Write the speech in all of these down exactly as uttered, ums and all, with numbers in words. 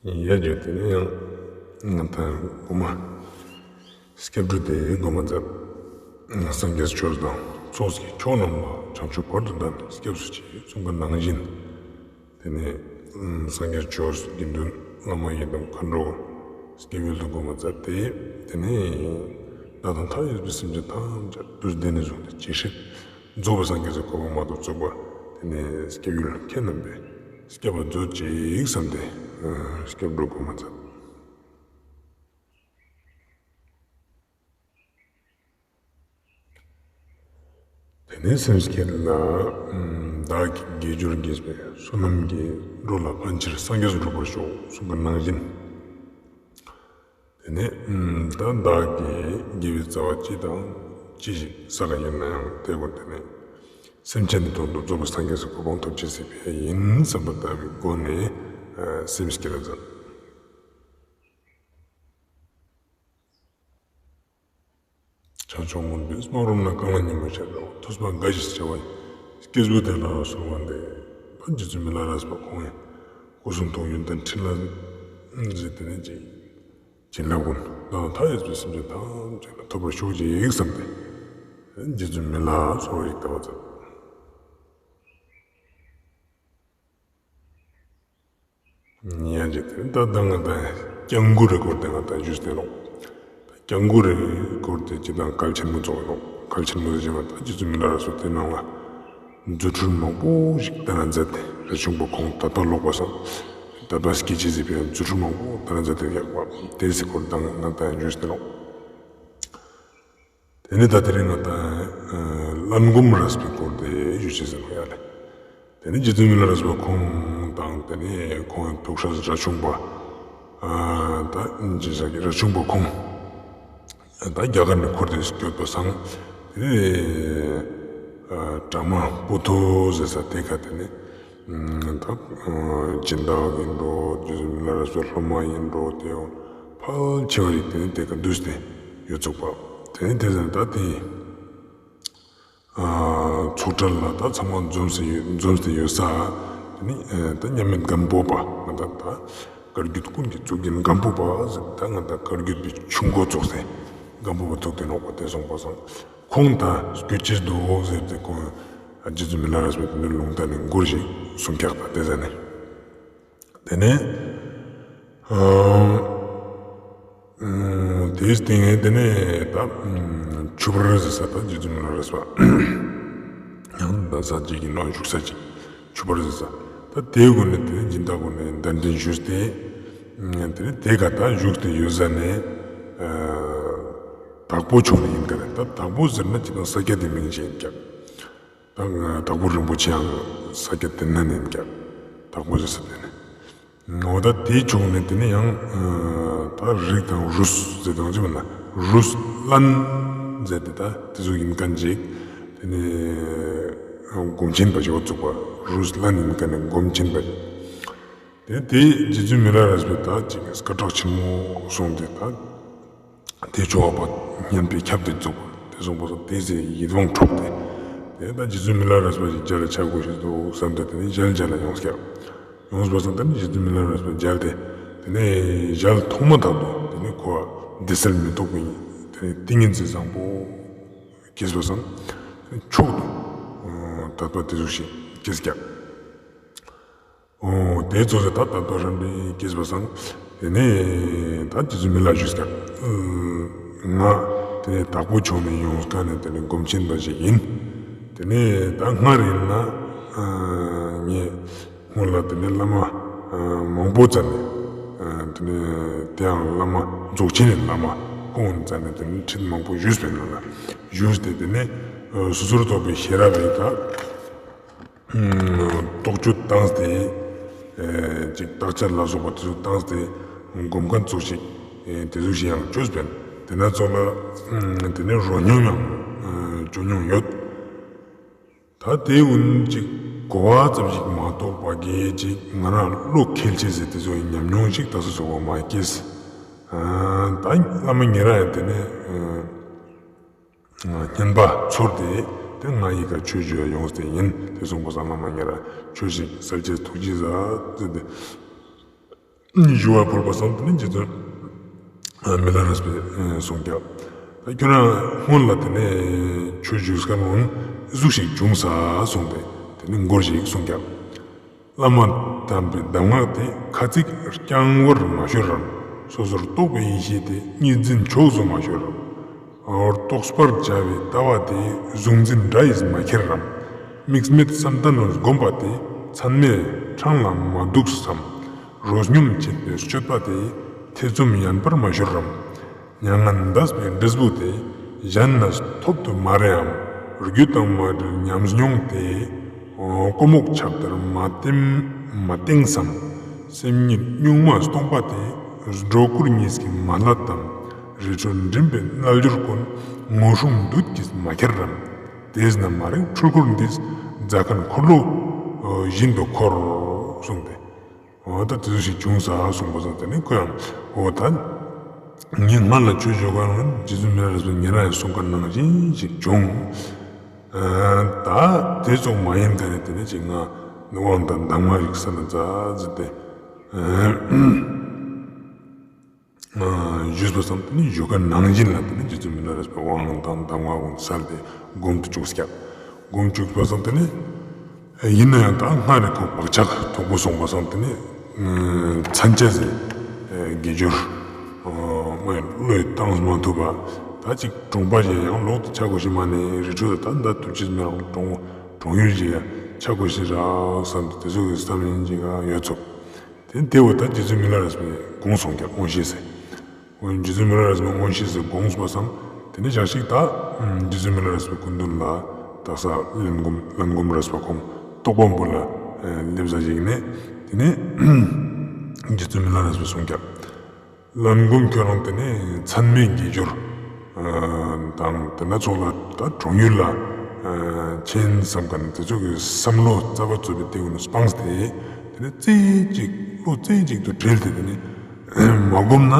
ཡ་ཇུ་དེ་ནས་ཡང་ང་དང་གོ་མ་སྐྱབས་འགྲོ་དེ་གོ་མ་མཛད། སངས་རྒྱས་ཆོས་དང་ཚོགས་ཀྱི་མཆོག་རྣམས་ལ། བྱང་ཆུབ་བར་དུ་བདག་ནི་སྐྱབས་སུ་མཆི། གསུངས་པ་ནང་བཞིན། དེ་ནས་སངས་རྒྱས་ཆོས་དགེ་འདུན་བླ་མ་ཡི་དམ་མཁའ་འགྲོ་སྐྱབས་ཡུལ་དུ་གོ་མ་མཛད་དེ། དེ་ནས་བདག་དང་མཐའ་ཡས་པའི་སེམས་ཅན་ཐམས་ཅད་དུས་འདི་ནས་བཟུང་སྟེ་ཇི་སྲིད་རྫོགས་པའི་སངས་རྒྱས་ཀྱི་གོ་འཕང་མ་ཐོབ་ཚུག་པ། དེ་ནས་སྐྱབས་ཡུལ་ཁྱེད་རྣམ་པས་སྐྱབས་པ་མཛོད་ཅིག་བསམ་སྟེ་སྐྱབས་འགྲོ་གོ་མ་མཛད། དེ་ནས་སེམས་བསྐྱེད་ལ། བདག་གིས་དགེ་སྦྱོར་བགྱིས་པའི་བསོད་ནམས་ཀྱིས། འགྲོ་ལ་ཕན་ཕྱིར་སངས་རྒྱས་སུ་འགྲུབ་པར་ཤོག། གསུངས་པ་ནང་བཞིན། དེ་ནས་ད་བདག་གིས་དགེ་བའི་རྩ་བ་ཅི་དང་ཅི་ཞིག་བསགས་ཡིན་ནའང་དེ་ཀུན་དེ་ནས་སེམས་ཅན་གྱི་དོན་དུ་རྫོགས་པའི་སངས་རྒྱས་སུ་གོ་འཕང་ཐོབ་ཅེས་སི་ཕིའ་ཡིན་བསམ་པ་ལྟ་བུའི་སྒོ་ནས་སེམས་བསྐྱེད་ལ་མཛད། བྱང་ཕྱོགས་མུན་པའི་སྨག་རུམ་ན། གངས་ལ་ཉིན་མོ་ཤར་འདྲ་བ། ཐོས་པ་འགའ་ཞིག་བྱ་བ་ཡི། སྐྱེས་བུ་དེ་ལ་གསོལ་བ་འདེབས། ད་རྗེ་བཙུན་མི་ལ་རས་པ་ཁོང་ཡང་སྐུ་གསུང་ཐུགས་ཡོན་ཏན་ཕྲིན་ལས་མཛད་དེ་ནས་ཅིག་བྱིན་རླབས་ཀུན་བདག་དང་མཐའ་ཡས་པའི་སེམས་ཅན་ཐམས་ཅད་ལ་ཐོབ་པར་ཤོག་ཅིག་བསམ་སྟེ། རྗེ་བཙུན་མི་ལ་གསོལ་བ་ཞིག་བཏབ་པ་མཛད། ཉན་ཅིག་དེ་ད་ང་དང་སྐྱབས་མགོན་རི་སྐོར་དེ་ང་དང་ཞུས་ཏེ་ནོག། སྐྱབས་མགོན་རི་སྐོར་དེ་ཅི་དང་གལ་ཆེན་མོ་ཙོགས་ནོག། གལ་ཆེན་མོ་ཟེར་བ་ད་རྗེ་བཙུན་མི་ལ་རས་པ་དེ་ནང་ལ་རྫུ་འཕྲུལ་མང་པོ་ཞིག་བསྟན་ན་མཛད་དེ། རས་ཆུང་པ་ཁོང་ད་ལྟ་ལོག་པ་སང་ད་ལྟ་སྐྱེ་ཅེས་སི་ཕིའ་རྫུ་འཕྲུལ་མང་པོ་བསྟན་ན་མཛད་དེ་ཡག་པ་དེ་སི་སྐོར་དང་ང་དང་ཞུས་ཏེ་ནོག། དེ་ནས་ད་དེ་རིང་ང་དང་ལན་སྒོམ་རས་པའི་སྐོར་དེ་ཞུ་ཅེས་ཟེར་ནོག་ཡ་ལེ། དེ་ནས་རྗེ་བཙུན་མི་ལ་རས་པ་ཁོང་དང་དེ་ནས་ཁོང་ཐུག་ས་རས་ཆུང་པ། ད་ཅི་ཟེར་རས་ཆུང་པ་ཁོང་ད་རྒྱ་གར་ནས་འཁོར་ཏེ་སྐྱོད་པ་སང་། དེ་ནས་བྲག་དམར་སྤོ་ཐོ་ཟེར་ས་དེ་ཀ་དེ་ནས་ད་སྦྱིན་བདག་ཡིན་འགྲོ། རྗེ་བཙུན་མི་ལ་རས་པའི་སློབ་མ་ཡིན་འགྲོ། དེ་ཕལ་ཆེ་བ་ཞིག་དེ་ནས་དེ་ཀ་འདུས་ཏེ་ཡོད་ཚུག་པ། དེ་ནས་དེ་ཟེར་ད་དེ་ཚོགས་གྲལ་ལ་ད་ཚང་མ་འཛོམས་ཏེ་ཡོད་ས། དེ་ནས་ད་མཉམ་མེད་སྒམ་པོ་པ་ང་དང་ད་བཀའ་བརྒྱུད་ཀུན་གྱི་གཙུག་རྒྱན་སྒམ་པོ་པ་ཟེར་ད་ང་དང་བཀའ་བརྒྱུད་པའི་ཆུ་འགོ་ཚུགས་ཏེ་སྒམ་པོ་པ་ཐུག་སྟེ་ནོག་པ། དེ་སོང་པ་སང་ཁོང་ད་སྐྱོད་ཅེས་འདུག་ཟེར་ཏེ་ཁོང་རྗེ་བཙུན་མི་ལ་རས་པའི་དེ་ནས་ལུང་བསྟན་ནས་མགུར་ཞིག་གསུང་ཀྱག་ད་དེ་ཟེར་ནས། དེ་ནས་དེའི་སྟེང་ནས་དེ་ནས་ད་ཆུ་བར་ཟེར་ས་ད་རྗེ་བཙུན་མི་ལ་རས་པ་ཡང་གནས་ས་ཅིག་གི་ནང་བཞུགས་ས་ཅིག་ཆུ་བར་ཟེར་ས་ད་དེའི་སྒོ་ནས་དེ་ནས་སྦྱིན་བདག་སྒོ་ནས་གདན་འདྲེན་ཞུས་ཏེ། དེ་ནས་དེ་ཀ་ད་བཞུགས་ཏེ་ཡོད་ས་ནས་དྭགས་པོ་ཕྱོགས་ནས་ཡིན་ཀ་རེད། ད་དྭགས་པོ་ཟེར་ན་ཅི་དང་ས་སྐྱ་དེ་མིང་ཅན་ཀྱག། ད་དྭགས་པོ་རིན་པོ་ཆེའང་ས་སྐྱ་དེ་ནས་ཡིན་ཀྱག། དྭགས་པོ་ཟེར་ས་དེ་ནས། འོ་ད་དེའི་ཕྱོགས་ནས་དེ་ནས་ཡང་ད་རིགས་དང་རུས་ཟེར་དང་ཅི་མིན་ན་རུས་ལན་ཟེར་ཏེ་ད་དེ་ཚོ་ཡིན་མཁན་ཅིག། དེ་ནས་སྒོམ་ཆེན་པ་ཞིག་འོ་ཚུགས་པ་རུས་ལན་ཡིན་མཁན་ནི་སྒོམ་ཆེན་པ་ཞིག། དེ་དེ་རྗེ་བཙུན་མི་ལ་རས་པའི་ད་ཅིག་སྐད་གྲགས་ཆེན་མོ་སོང་སྟེ་ད། དེ་ཆོ་བ་སྙན་པའི་ཁྱབ་སྟེ་རྫོགས་པ་དེ་སོང་པ་སོང་དེ་ཚེ་ཡིད་དབང་འཕྲོག་སྟེ། དེ་ད་རྗེ་བཙུན་མི་ལ་རས་པ་ཞིག་མཇལ་ལ་ཆ་དགོས་ཤེས་འདུག་བསམ་སྟེ་དེ་ནས་ཞལ་མཇལ་ལ་ཡོངས་ཀྱག། ཡོངས་པ་སོང་དེ་ནས་རྗེ་བཙུན་མི་ལ་རས་པ་མཇལ་ཏེ། དེ་ནས་ཞལ་མཐོང་མ་ཐག་ཏུ་དེ་ནས་ཁོ་བདེ་གསལ་མི་རྟོག་པའི་དེ་ནས་ཏིང་ངེ་འཛིན་བཟང་པོ་སྐྱེས་པ་སོང་། མཆོག་ཏུ་དད་པ་དེ་ཟུག་ཞིག་སྐྱེས་ཀྱག། འོ་དེ་ཚོ་ཟེར་ད་དད་པ་རང་གི་སྐྱེས་པ་སང་། དེ་ནས་ད་རྗེ་བཙུན་མི་ལ་ཞུས་ཀྱག། ང་དེ་ནས་དྭགས་པོ་ཕྱོགས་ནས་ཡོང་མཁན་ནི་དེ་ནས་སྒོམ་ཆེན་པ་ཞིག་ཡིན། དེ་ནས་ད་སྔར་ཡིན་ན་ངས་སྔོན་ལ་དེ་ནས་བླ་མ་མང་པོ་བཙལ་ནས། དེ་ནས་དེའང་བླ་མ་རྫོགས་ཆེན་ནི་བླ་མ་ཁོང་བཙལ་ནས་དེ་ནས་ཁྲིད་མང་པོ་ཞུས་པའི་ནང་ལ་ཞུས་ཏེ་དེ་ནས་སོ་སོར་རྟོག་པའི་ཤེས་རབ་ཡིན་ཀ། རྟོག་དཔྱོད་བཏང་སྟེ། ཅིག་བརྟག་དཔྱད་ལ་སོགས་པ་དེ་ཚོ་བཏང་སྟེ། སྒོམ་མཁན་ཚོ་ཞིག་དེ་ཚོ་ཞིག་ཡང་བཅོས་པས། དེ་ན་ཚོ་ལ་དེ་ནས་རོ་སྙོམས་ཡང་བཅོ་མྱོང་ཡོད། ད་དེ་ཀུན་ཅིག་གོ་བ་ཙམ་ཞིག་མ་གཏོགས་པ་གི་ཅིག་ང་རང་བློ་ཁེལ་ཆེས་ཟེར་དེ་ཚོ་ཡི་ཉམས་མྱོང་ཞིག་ད་སོ་སོ་བ་མ་སྐྱེས། ད་བླ་མ་ཉེ་རང་ཡང་དེ་ནས། བསྙེན་པ་ཚོར་ཏེ་དེ་ང་ཡི་ག་ཆོས་ཞུ་ཡ་ཡོངས་ཏེ་ཡིན། དེ་སོང་པ་སང་བླ་མ་ཉེ་རང་ཆོས་ཤིག་སལ་ཅེས་ཐུགས་རྗེ་ཟ་ཟེར་ཏེ། ཞུ་བ་ཕུལ་བ་སང་དེ་ནི་རྗེ་བཙུན་མི་ལ་རས་པས་གསུངས་ཀྱག། ད་ཁྱོད་རང་སྔོན་ལ་དེ་ནས་ཆོས་ཞུ་མཁན་གུན་ཟུག་ཞིག་བྱུང་ས་གསུངས་ཏེ་དེ་ནི་མགུར་ཞིག་གསུངས་ཀྱག། བླ་མ་དམ་པའི་གདམས་ངག་དེ། ཁ་ཚིག་རྐྱང་བར་མ་ཤོར་རམ། སོ་སོར་རྟོག་པའི་ཡེ་ཤེས་དེ། གཉིས་འཛིན་ཕྱོགས་སུ་མ་ཤོར་རམ། རྟོགས་པར་བྱ་བའི་ལྟ་བ་དེ། གཟུང་འཛིན་དགྲ་ཡིས་མ་ཁྱེར་རམ། དམིགས་མེད་བསམ་གཏན་ལ་བསྒོམ་པ་དེ། མཚན་མའི་འཕྲང་ལ་མ་འདུག་སམ། རོ་སྙོམས་བྱེད་པའི་སྤྱོད་པ་དེ། ཐེ་ཚོམ་ཡན་པར་མ་ཤོར་རམ། མྱ་ངན་འདས་པའི་འབྲས་བུ་དེ། གཞན་ན་ཐོབ་ཏུ་མ་རེའམ། རྒྱུ་དང་མ་འབྲེལ་ཉམས་མྱོང་དེ། ཀོ་མོག་ཆབ་ལྟར་མ་བསྟེན་མ་བསྟེན་སམ། སེམས་ཉིད་གཉུག་མ་སྟོང་པ་དེ། སྒྲོ་སྐུར་གཉིས་ཀྱིས་མ་བསླད་དམ། རི་ཁྲོད་འགྲིམ་པའི་རྣལ་འབྱོར་ཀུན། ངོ་སྲུང་བདུད་ཀྱིས་མ་ཁྱེར་རམ། དེས་ན་མ་རིག་འཁྲུལ་འཁོར་འདིས། རྫ་མཁན་འཁོར་ལོ་བཞིན་དུ་འཁོར། གསུངས་ཏེ། འོ་ད་དེ་ཟུག་ཅིག་བྱུང་ས་གསུངས་པ་སང་དེ་ནི་ཁོ་ཡང་འོ་ད་ངས་སྔར་ལ་ཆོས་ཞུ་མཁན་རྗེ་བཙུན་མི་ལ་རས་པས་ཉེ་རང་ཡང་གསུངས་མཁན་ནང་བཞིན་ཞིག་བྱུང་། ད་དེ་ཙོགས་མ་ཡིན་མཁན་ནི་དེ་ནི་ཅིག་ང་དབང་དང་གདམས་ངག་ཞིག་སལ་ན་མཛད་ཟེར་ཏེ་ཞུས་པ་སང་དེ་ནི་ཞུ་མཁན་ནང་བཞིན་ལ་དེ་ནི་རྗེ་བཙུན་མི་ལ་རས་པས་དབང་དང་གདམས་ངག་གུན་སལ་ཏེ་སྒོམ་དུ་བཅུག་ཀྱག། སྒོམ་བཅུག་པ་སང་དེ་ནི་ཡིན་ན་ཡང་ད་སྔར་རེ་ཁོ་བག་ཆགས་དོག་པོ་སོང་བ་སང་དེ་ནི་མཚན་ཆ་ཟེར་དགེ་སྦྱོར་མ་ཡིན་བློས་བཏང་མ་ཐུབ་པ། ད་ཅིག་གྲོང་པ་ཞིག་ཡང་ལོག་ཏུ་ཆ་དགོས་ཤེས་མ་ནི་རི་ཁྲོད་ད་ད་ལྟ་དུས་ཕྱིས་མི་རང་གྲོང་གྲོང་ཡུལ་ཞིག་ཡང་ཆ་དགོས་ཤེས་རག་བསམ་དེ་ཚོ་གི་བསམ་ཡིན་ཅིག་ཡང་ཡོད་ཚུགས། དེ་དེ་བོ་ད་རྗེ་བཙུན་མི་ལ་རས་པས་དགོངས་སོང་ཀྱག། དབང་ཤེས་ཟེར། འོ་རྗེ་བཙུན་མི་ལ་རས་པས་དབང་ཤེས་ཟེར་དགོངས་པ་སང་དེ་ནས་ཞག་ཅིག་ད་རྗེ་བཙུན་མི་ལ་རས་པའི་སྐུ་མདུན་ལ་དག་ས་ལན་སྒོམ་ལན་སྒོམ་རས་པ་ཁོང་རྟོགས་པ་མགོན་པོ་ལ་སླེབས་ས་ཞིག་ནས་དེ་ནས་རྗེ་བཙུན་མི་ལ་རས་པས་གསུངས་ཀྱག། ལན་སྒོམ་ཁྱོད་རང་དེ་ནས་མཚན་མའི་དགེ་སྦྱོར་དང་དེ་ན་ཚོགས་ལ་ད་གྲོང་ཡུལ་ལ་ཆེན་བསམ་མཁན་དེ་ཚོ་གི་བསམ་བློ་རྩ་བ་རྩོད་པའི་དེ་ཀུན་སྤངས་ཏེ་དེ་ནས་རྩེ་གཅིག་བློ་རྩེ་གཅིག་ཏུ་དྲིལ་ཏེ་དེ་ནས་མ་བསྒོམས་ན་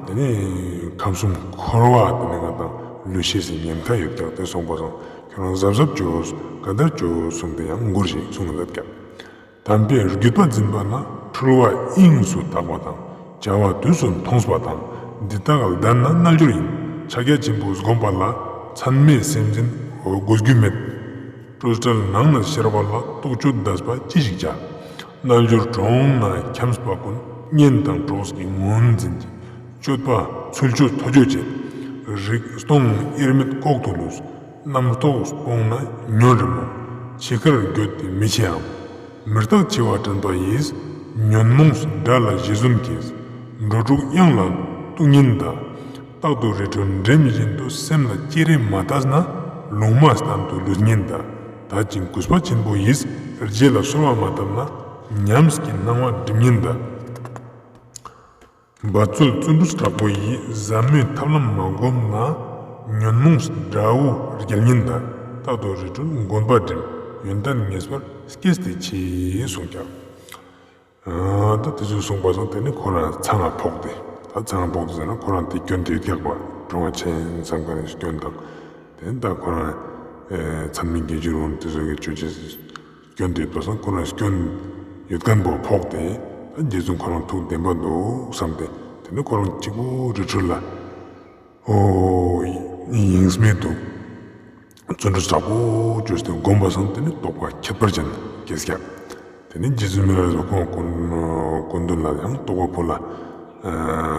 དེ་ནས་ཁམས་གསུམ་འཁོར་བ་དེ་ནས་ང་དང་ལུས་ཤེས་སི་ཉེན་ཁ་ཡོད་ཀྱག། དེ་སོང་པ་སང་ཁྱོད་རང་གཟབ་གཟབ་བྱོས་ག་དར་བྱོས་གསུངས་ཏེ་ཡང་མགུར་ཞིག་གསུངས་ལབ་ཀྱག། དམ་པའི་བརྒྱུད་པ་འཛིན་པ་ན། འཁྲུལ་བ་དབྱིངས་སུ་དག་པ་དང་། བྱ་བ་དུས་སུ་མཐོང་བ་དང་། འདི་དག་ལྡན་ན་རྣལ་འབྱོར་ཡིན། ཕྱག་རྒྱ་ཆེན་པོ་བསྒོམ་པ་ལ། མཚན་མའི་སེམས་འཛིན་དགོས་རྒྱུ་མེད། སྤྲོས་བྲལ་ནང་ན་ཤར་བ་ལ། རྟོག་དཔྱོད་འདས་པ་ཅི་ཞིག་བྱ། རྣལ་འབྱོར་གྲོང་ན་འཁྱམས་པ་ཀུན། གཉེན་དང་གྲོགས་ཀྱིས་ངོས་འཛིན་གྱིས། སྤྱོད་པ་ཚུལ་འཆོས་ཐོ་ཅོ་བྱེད། རིག་སྟོང་དབྱེར་མེད་ལྐོག་ཏུ་ལུས། རྣམ་རྟོག་སྤོང་ན་ཉོན་རེ་མོངས། འཆི་ཁར་འགྱོད་དེ་མི་འཆི་འམ། མི་རྟག་འཆི་བ་དྲན་པ་ཡིས། ཉོན་མོངས་དགྲ་ལ་ཞི་བཟུང་གིས། འགྲོ་དྲུག་གཡང་ལ་གཏུག་ཉེན་གདའ། རྟག་ཏུ་རི་ཁྲོད་འགྲིམ་བཞིན་དུ། སེམས་ལ་ཅི་རེ་མ་བལྟས་ན། ལུང་མ་བསྟན་དུ་ལུས་ཉེན་གདའ། ད་ཅི་གུས་པ་ཆེན་པོ་ཡིས། རྗེས་ལ་གསོལ་བ་མ་བཏབ་ན། ཉམས་ཀྱི་སྣང་བ་འགྲིབ་ཉེན་གདའ། འབད་རྩོལ་བརྩོན་འགྲུས་དྲག་པོ་ཡིས། ཟབ་མོའི་ཐབས་ལམ་མ་བསྒོམས་ན། ཉོན་མོངས་དགྲ་བོ་རྒྱལ་ཉེན་གདའ། རྟག་ཏུ་རི་ཁྲོད་དགོན་པ་འགྲིམ། ཡོན་ཏན་ངེས་པར་སྐྱེས་ཏེ་འཆི། གསུངས་ཀྱག། ད་དེ་ཚོ་གསུངས་པ་སང་དེ་ནི་ཁོ་རང་ཚང་ང་ཕོག་སྟེ། ད་ཚང་ང་ཕོག་སྟེ་ཟེར་ན་ཁོ་རང་དེ་སྐྱོན་དེ་ཡོད་ཀྱག་པ། གྲོང་པ་ཆེན་བསམ་མཁན་ནི་སྐྱོན་དང་། དེ་ནི་ད་ཁོ་རང་མཚན་མའི་དགེ་སྦྱོར་འོང་དེ་ཚོ་གི་ཆོས་ཅན། སྐྱོན་དེ་ཡོད་པ་སང་ཁོ་རང་སྐྱོན་ཡོད་མཁན་པོ་ཕོག་སྟེ། ད་རྗེ་བཙུན་ཁོ་རང་ཐུགས་བདེན་པ་འདུག་བསམ་སྟེ། དེ་ནི་ཁོ་རང་གཅིག་པོ་རི་ཁྲོད་ལ་འོ་དབྱིངས་མེད་དུ་བརྩོན་འགྲུས་དྲག་པོ་བཅོས་ཏེ་བསྒོམས་པ་སང་དེ་ནི་རྟོགས་པ་ཁྱད་པར་ཅན་སྐྱེས་ཀྱག། དེ་ནི་རྗེ་བཙུན་མི་ལ་རས་པ་ཁོང་སྐུ་མདུན་ལ་ཡང་རྟོགས་པ་ཕུལ་ལ་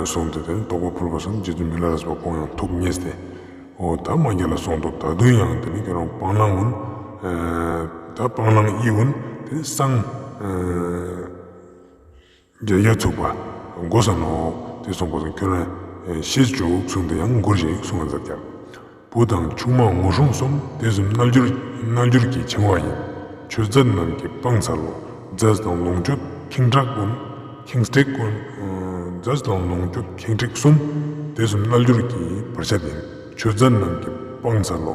སོང་སྟེ། དེ་ནི་རྟོགས་པ་ཕུལ་བ་སང་རྗེ་བཙུན་མི་ལ་རས་པ་ཁོང་ཡང་ཐུགས་མཉེས་ཏེ། འོ་ད་མ་རྒྱལ་ལ་སོང་འདུག། ད་དུང་ཡང་དེ་ནི་ཁྱོད་རང་སྤང་བླང་ཀུན། ད་སྤང་བླང་ཡིད་ཀུན་དེ་ནི་སངས་རྒྱས་ཚུགས་པ་དགོས་ས་ནོག། དེ་སོང་པ་སང་ཁྱོད་རང་ཤེས་བཅུག་གསུངས་ཏེ་ཡང་མགུར་ཞིག་གསུང་ང་མཛད་ཀྱག། བུ་དང་ཆུང་མ་ངོ་སྲུང་གསུམ། དེ་གསུམ་རྣལ་འབྱོར་རྣལ་འབྱོར་གྱི་འཆིང་བ་ཡིན། ཆོས་མཛད་རྣམས་ཀྱིས་སྤང་འཚལ་ལོ། མཛད་དང་ལོངས་སྤྱོད་ཁེངས་དྲེགས་ཀུན། ཁེངས་དྲེགས་ཀུན། མཛད་དང་ལོངས་སྤྱོད་ཁེངས་དྲེགས་གསུམ། དེ་གསུམ་རྣལ་འབྱོར་གྱི་བར་ཆད་ཡིན། ཆོས་མཛད་རྣམས་ཀྱིས་སྤང་འཚལ་ལོ།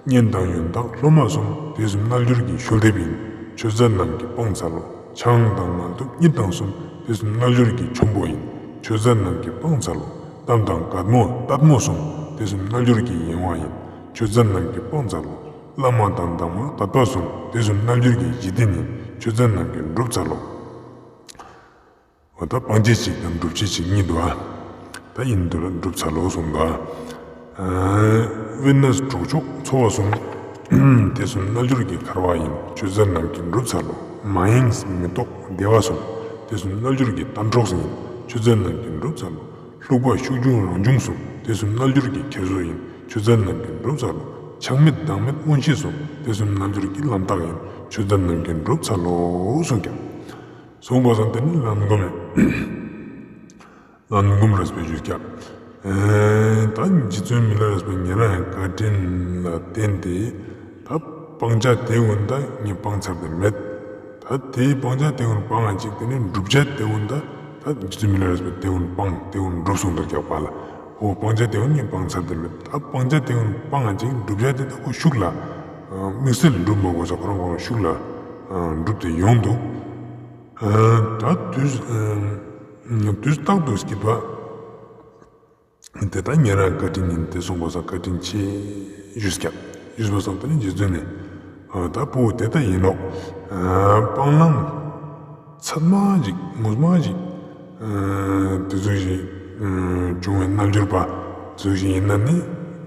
གཉེན་དང་ཡོན་བདག་སློབ་མ་གསུམ། དེ་གསུམ་རྣལ་འབྱོར་གྱི་གཞོལ་འདེབས་ཡིན། ཆོས་མཛད་རྣམས་ཀྱིས་སྤང་འཚལ་ལོ། ཆང་དང་ངལ་དུབ་གཉིད་དང་གསུམ། དེ་གསུམ་རྣལ་འབྱོར་གྱི་འཆོམ་པོ་ཡིན། ཆོས་མཛད་རྣམས་ཀྱིས་སྤང་འཚལ་ལོ། གཏམ་དང་དགའ་མོ་ལྟད་མོ་གསུམ། དེ་གསུམ་རྣལ་འབྱོར་གྱི་གཡེང་བ་ཡིན། ཆོས་མཛད་རྣམས་ཀྱིས་སྤང་འཚལ་ལོ། བླ་མ་དང་གདམས་ངག་དད་པ་གསུམ། དེ་གསུམ་རྣལ་འབྱོར་གྱི་གཞི་རྟེན་ཡིན། ཆོས་མཛད་རྣམས་ཀྱིས་འགྲུབ་འཚལ་ལོ། ད་སྤང་བྱ་གཅིག་དང་བསྒྲུབ་བྱ་གཅིག་གཉིས་འདུག་ཨ། ད་ཡིན་འདུག་ལ་འགྲུབ་ཚར་ལོ་གསུངས་འདུག་ཨ། དབེན་གནས་གྲོགས་མཆོག་འཚོ་བ་གསུམ། དེ་གསུམ་རྣལ་འབྱོར་གྱི་འཁོར་བ་ཡིན། ཆོས་མཛད་རྣམས་ཀྱིས་འགྲུབ་ཚར་ལོ། མ་ཡེངས་མི་རྟོག་བདེ་བ་གསུམ། དེ་གསུམ་རྣལ་འབྱོར་གྱི་གཏན་གྲོགས་ཡིན། ཆོས་མཛད་རྣམས་ཀྱིས་འགྲུབ་ཚར་ལོ། ལྷུག་པ་ཤུགས་འབྱུང་རང་བྱུང་གསུམ། དེ་གསུམ་རྣལ་འབྱོར་གྱི་འཁྱེར་སོ་ཡིན། ཆོས་མཛད་རྣམས་ཀྱིས་འགྲུབ་ཚར་ལོ། ཆགས་མེད་བདག་མེད་མངོན་ཤེས་གསུམ། དེ་གསུམ་རྣལ་འབྱོར་གྱི་ལམ་རྟགས་ཡིན། ཆོས་མཛད་རྣམས་ཀྱིས་འགྲུབ་ཚར་ལོ་གསུངས་ཀྱང་། གསུངས་པ་སང་དེ་ནི་ལམ་སྒོམ་ཡིན། ལམ་སྒོམ་རས་པའི་ཞུས་ཀྱང་། ཨེ་ད་རྗེ་བཙུན་མི་ལ་རས་པའི་ཉེ་རང་བཀའ་དྲིན་ལ་བརྟེན་ཏེ། ད་སྤང་བྱ་དེ་ཀུན་ད་ངས་སྤང་ཚར་ཏེ་མེད། ད་དེའི་སྤང་བྱ་དེ་ཀུན་སྤང་ང་ཅིག་དེ་ནི་བསྒྲུབ་བྱ་དེ་ཀུན་ད་ད་རྗེ་བཙུན་མི་ལ་རས་པའི་དེ་ཀུན་སྤང་དེ་ཀུན་འགྲུབ་གསུངས་འདུག་ཀྱང་པ་ལ། འོ་སྤང་བྱ་དེ་ཀུན་ངས་སྤང་ཚར་ཏེ་མེད། ད་སྤང་བྱ་དེ་ཀུན་སྤང་ང་ཅིག་བསྒྲུབ་བྱ་དེ་ད་ཁོ་ཤུགས་ལ་དམིགས་བསལ་འགྲུབ་མ་དགོས་ས་ཁོ་རང་ཁོ་རང་ཤུགས་ལ་འགྲུབ་སྟེ་ཡོང་འདུག་ད་དུས་དུས་རྟག་ཏུ་སྐྱིད་པ། དེ་ལྟར་ཉེ་རང་བཀའ་དྲིན་ཡིན་ཏེ་གསུངས་པ་སང་བཀའ་དྲིན་ཆེ་ཞུས་ཀྱང་ཞུས་པ་སང་དེ་ནི་རྗེ་བཙུན་ནི། ད་བུ་དེ་ལྟ་ཡིན་ནོག་སྤང་བླང་ཚད་མ་ཞིག་ངོ་མ་ཞིག་དེ་ཚོ་ཞིག་བྱུང་བའི་རྣལ་འབྱོར་པ་ཚོ་ཞིག་ཡིན་ན་ནི་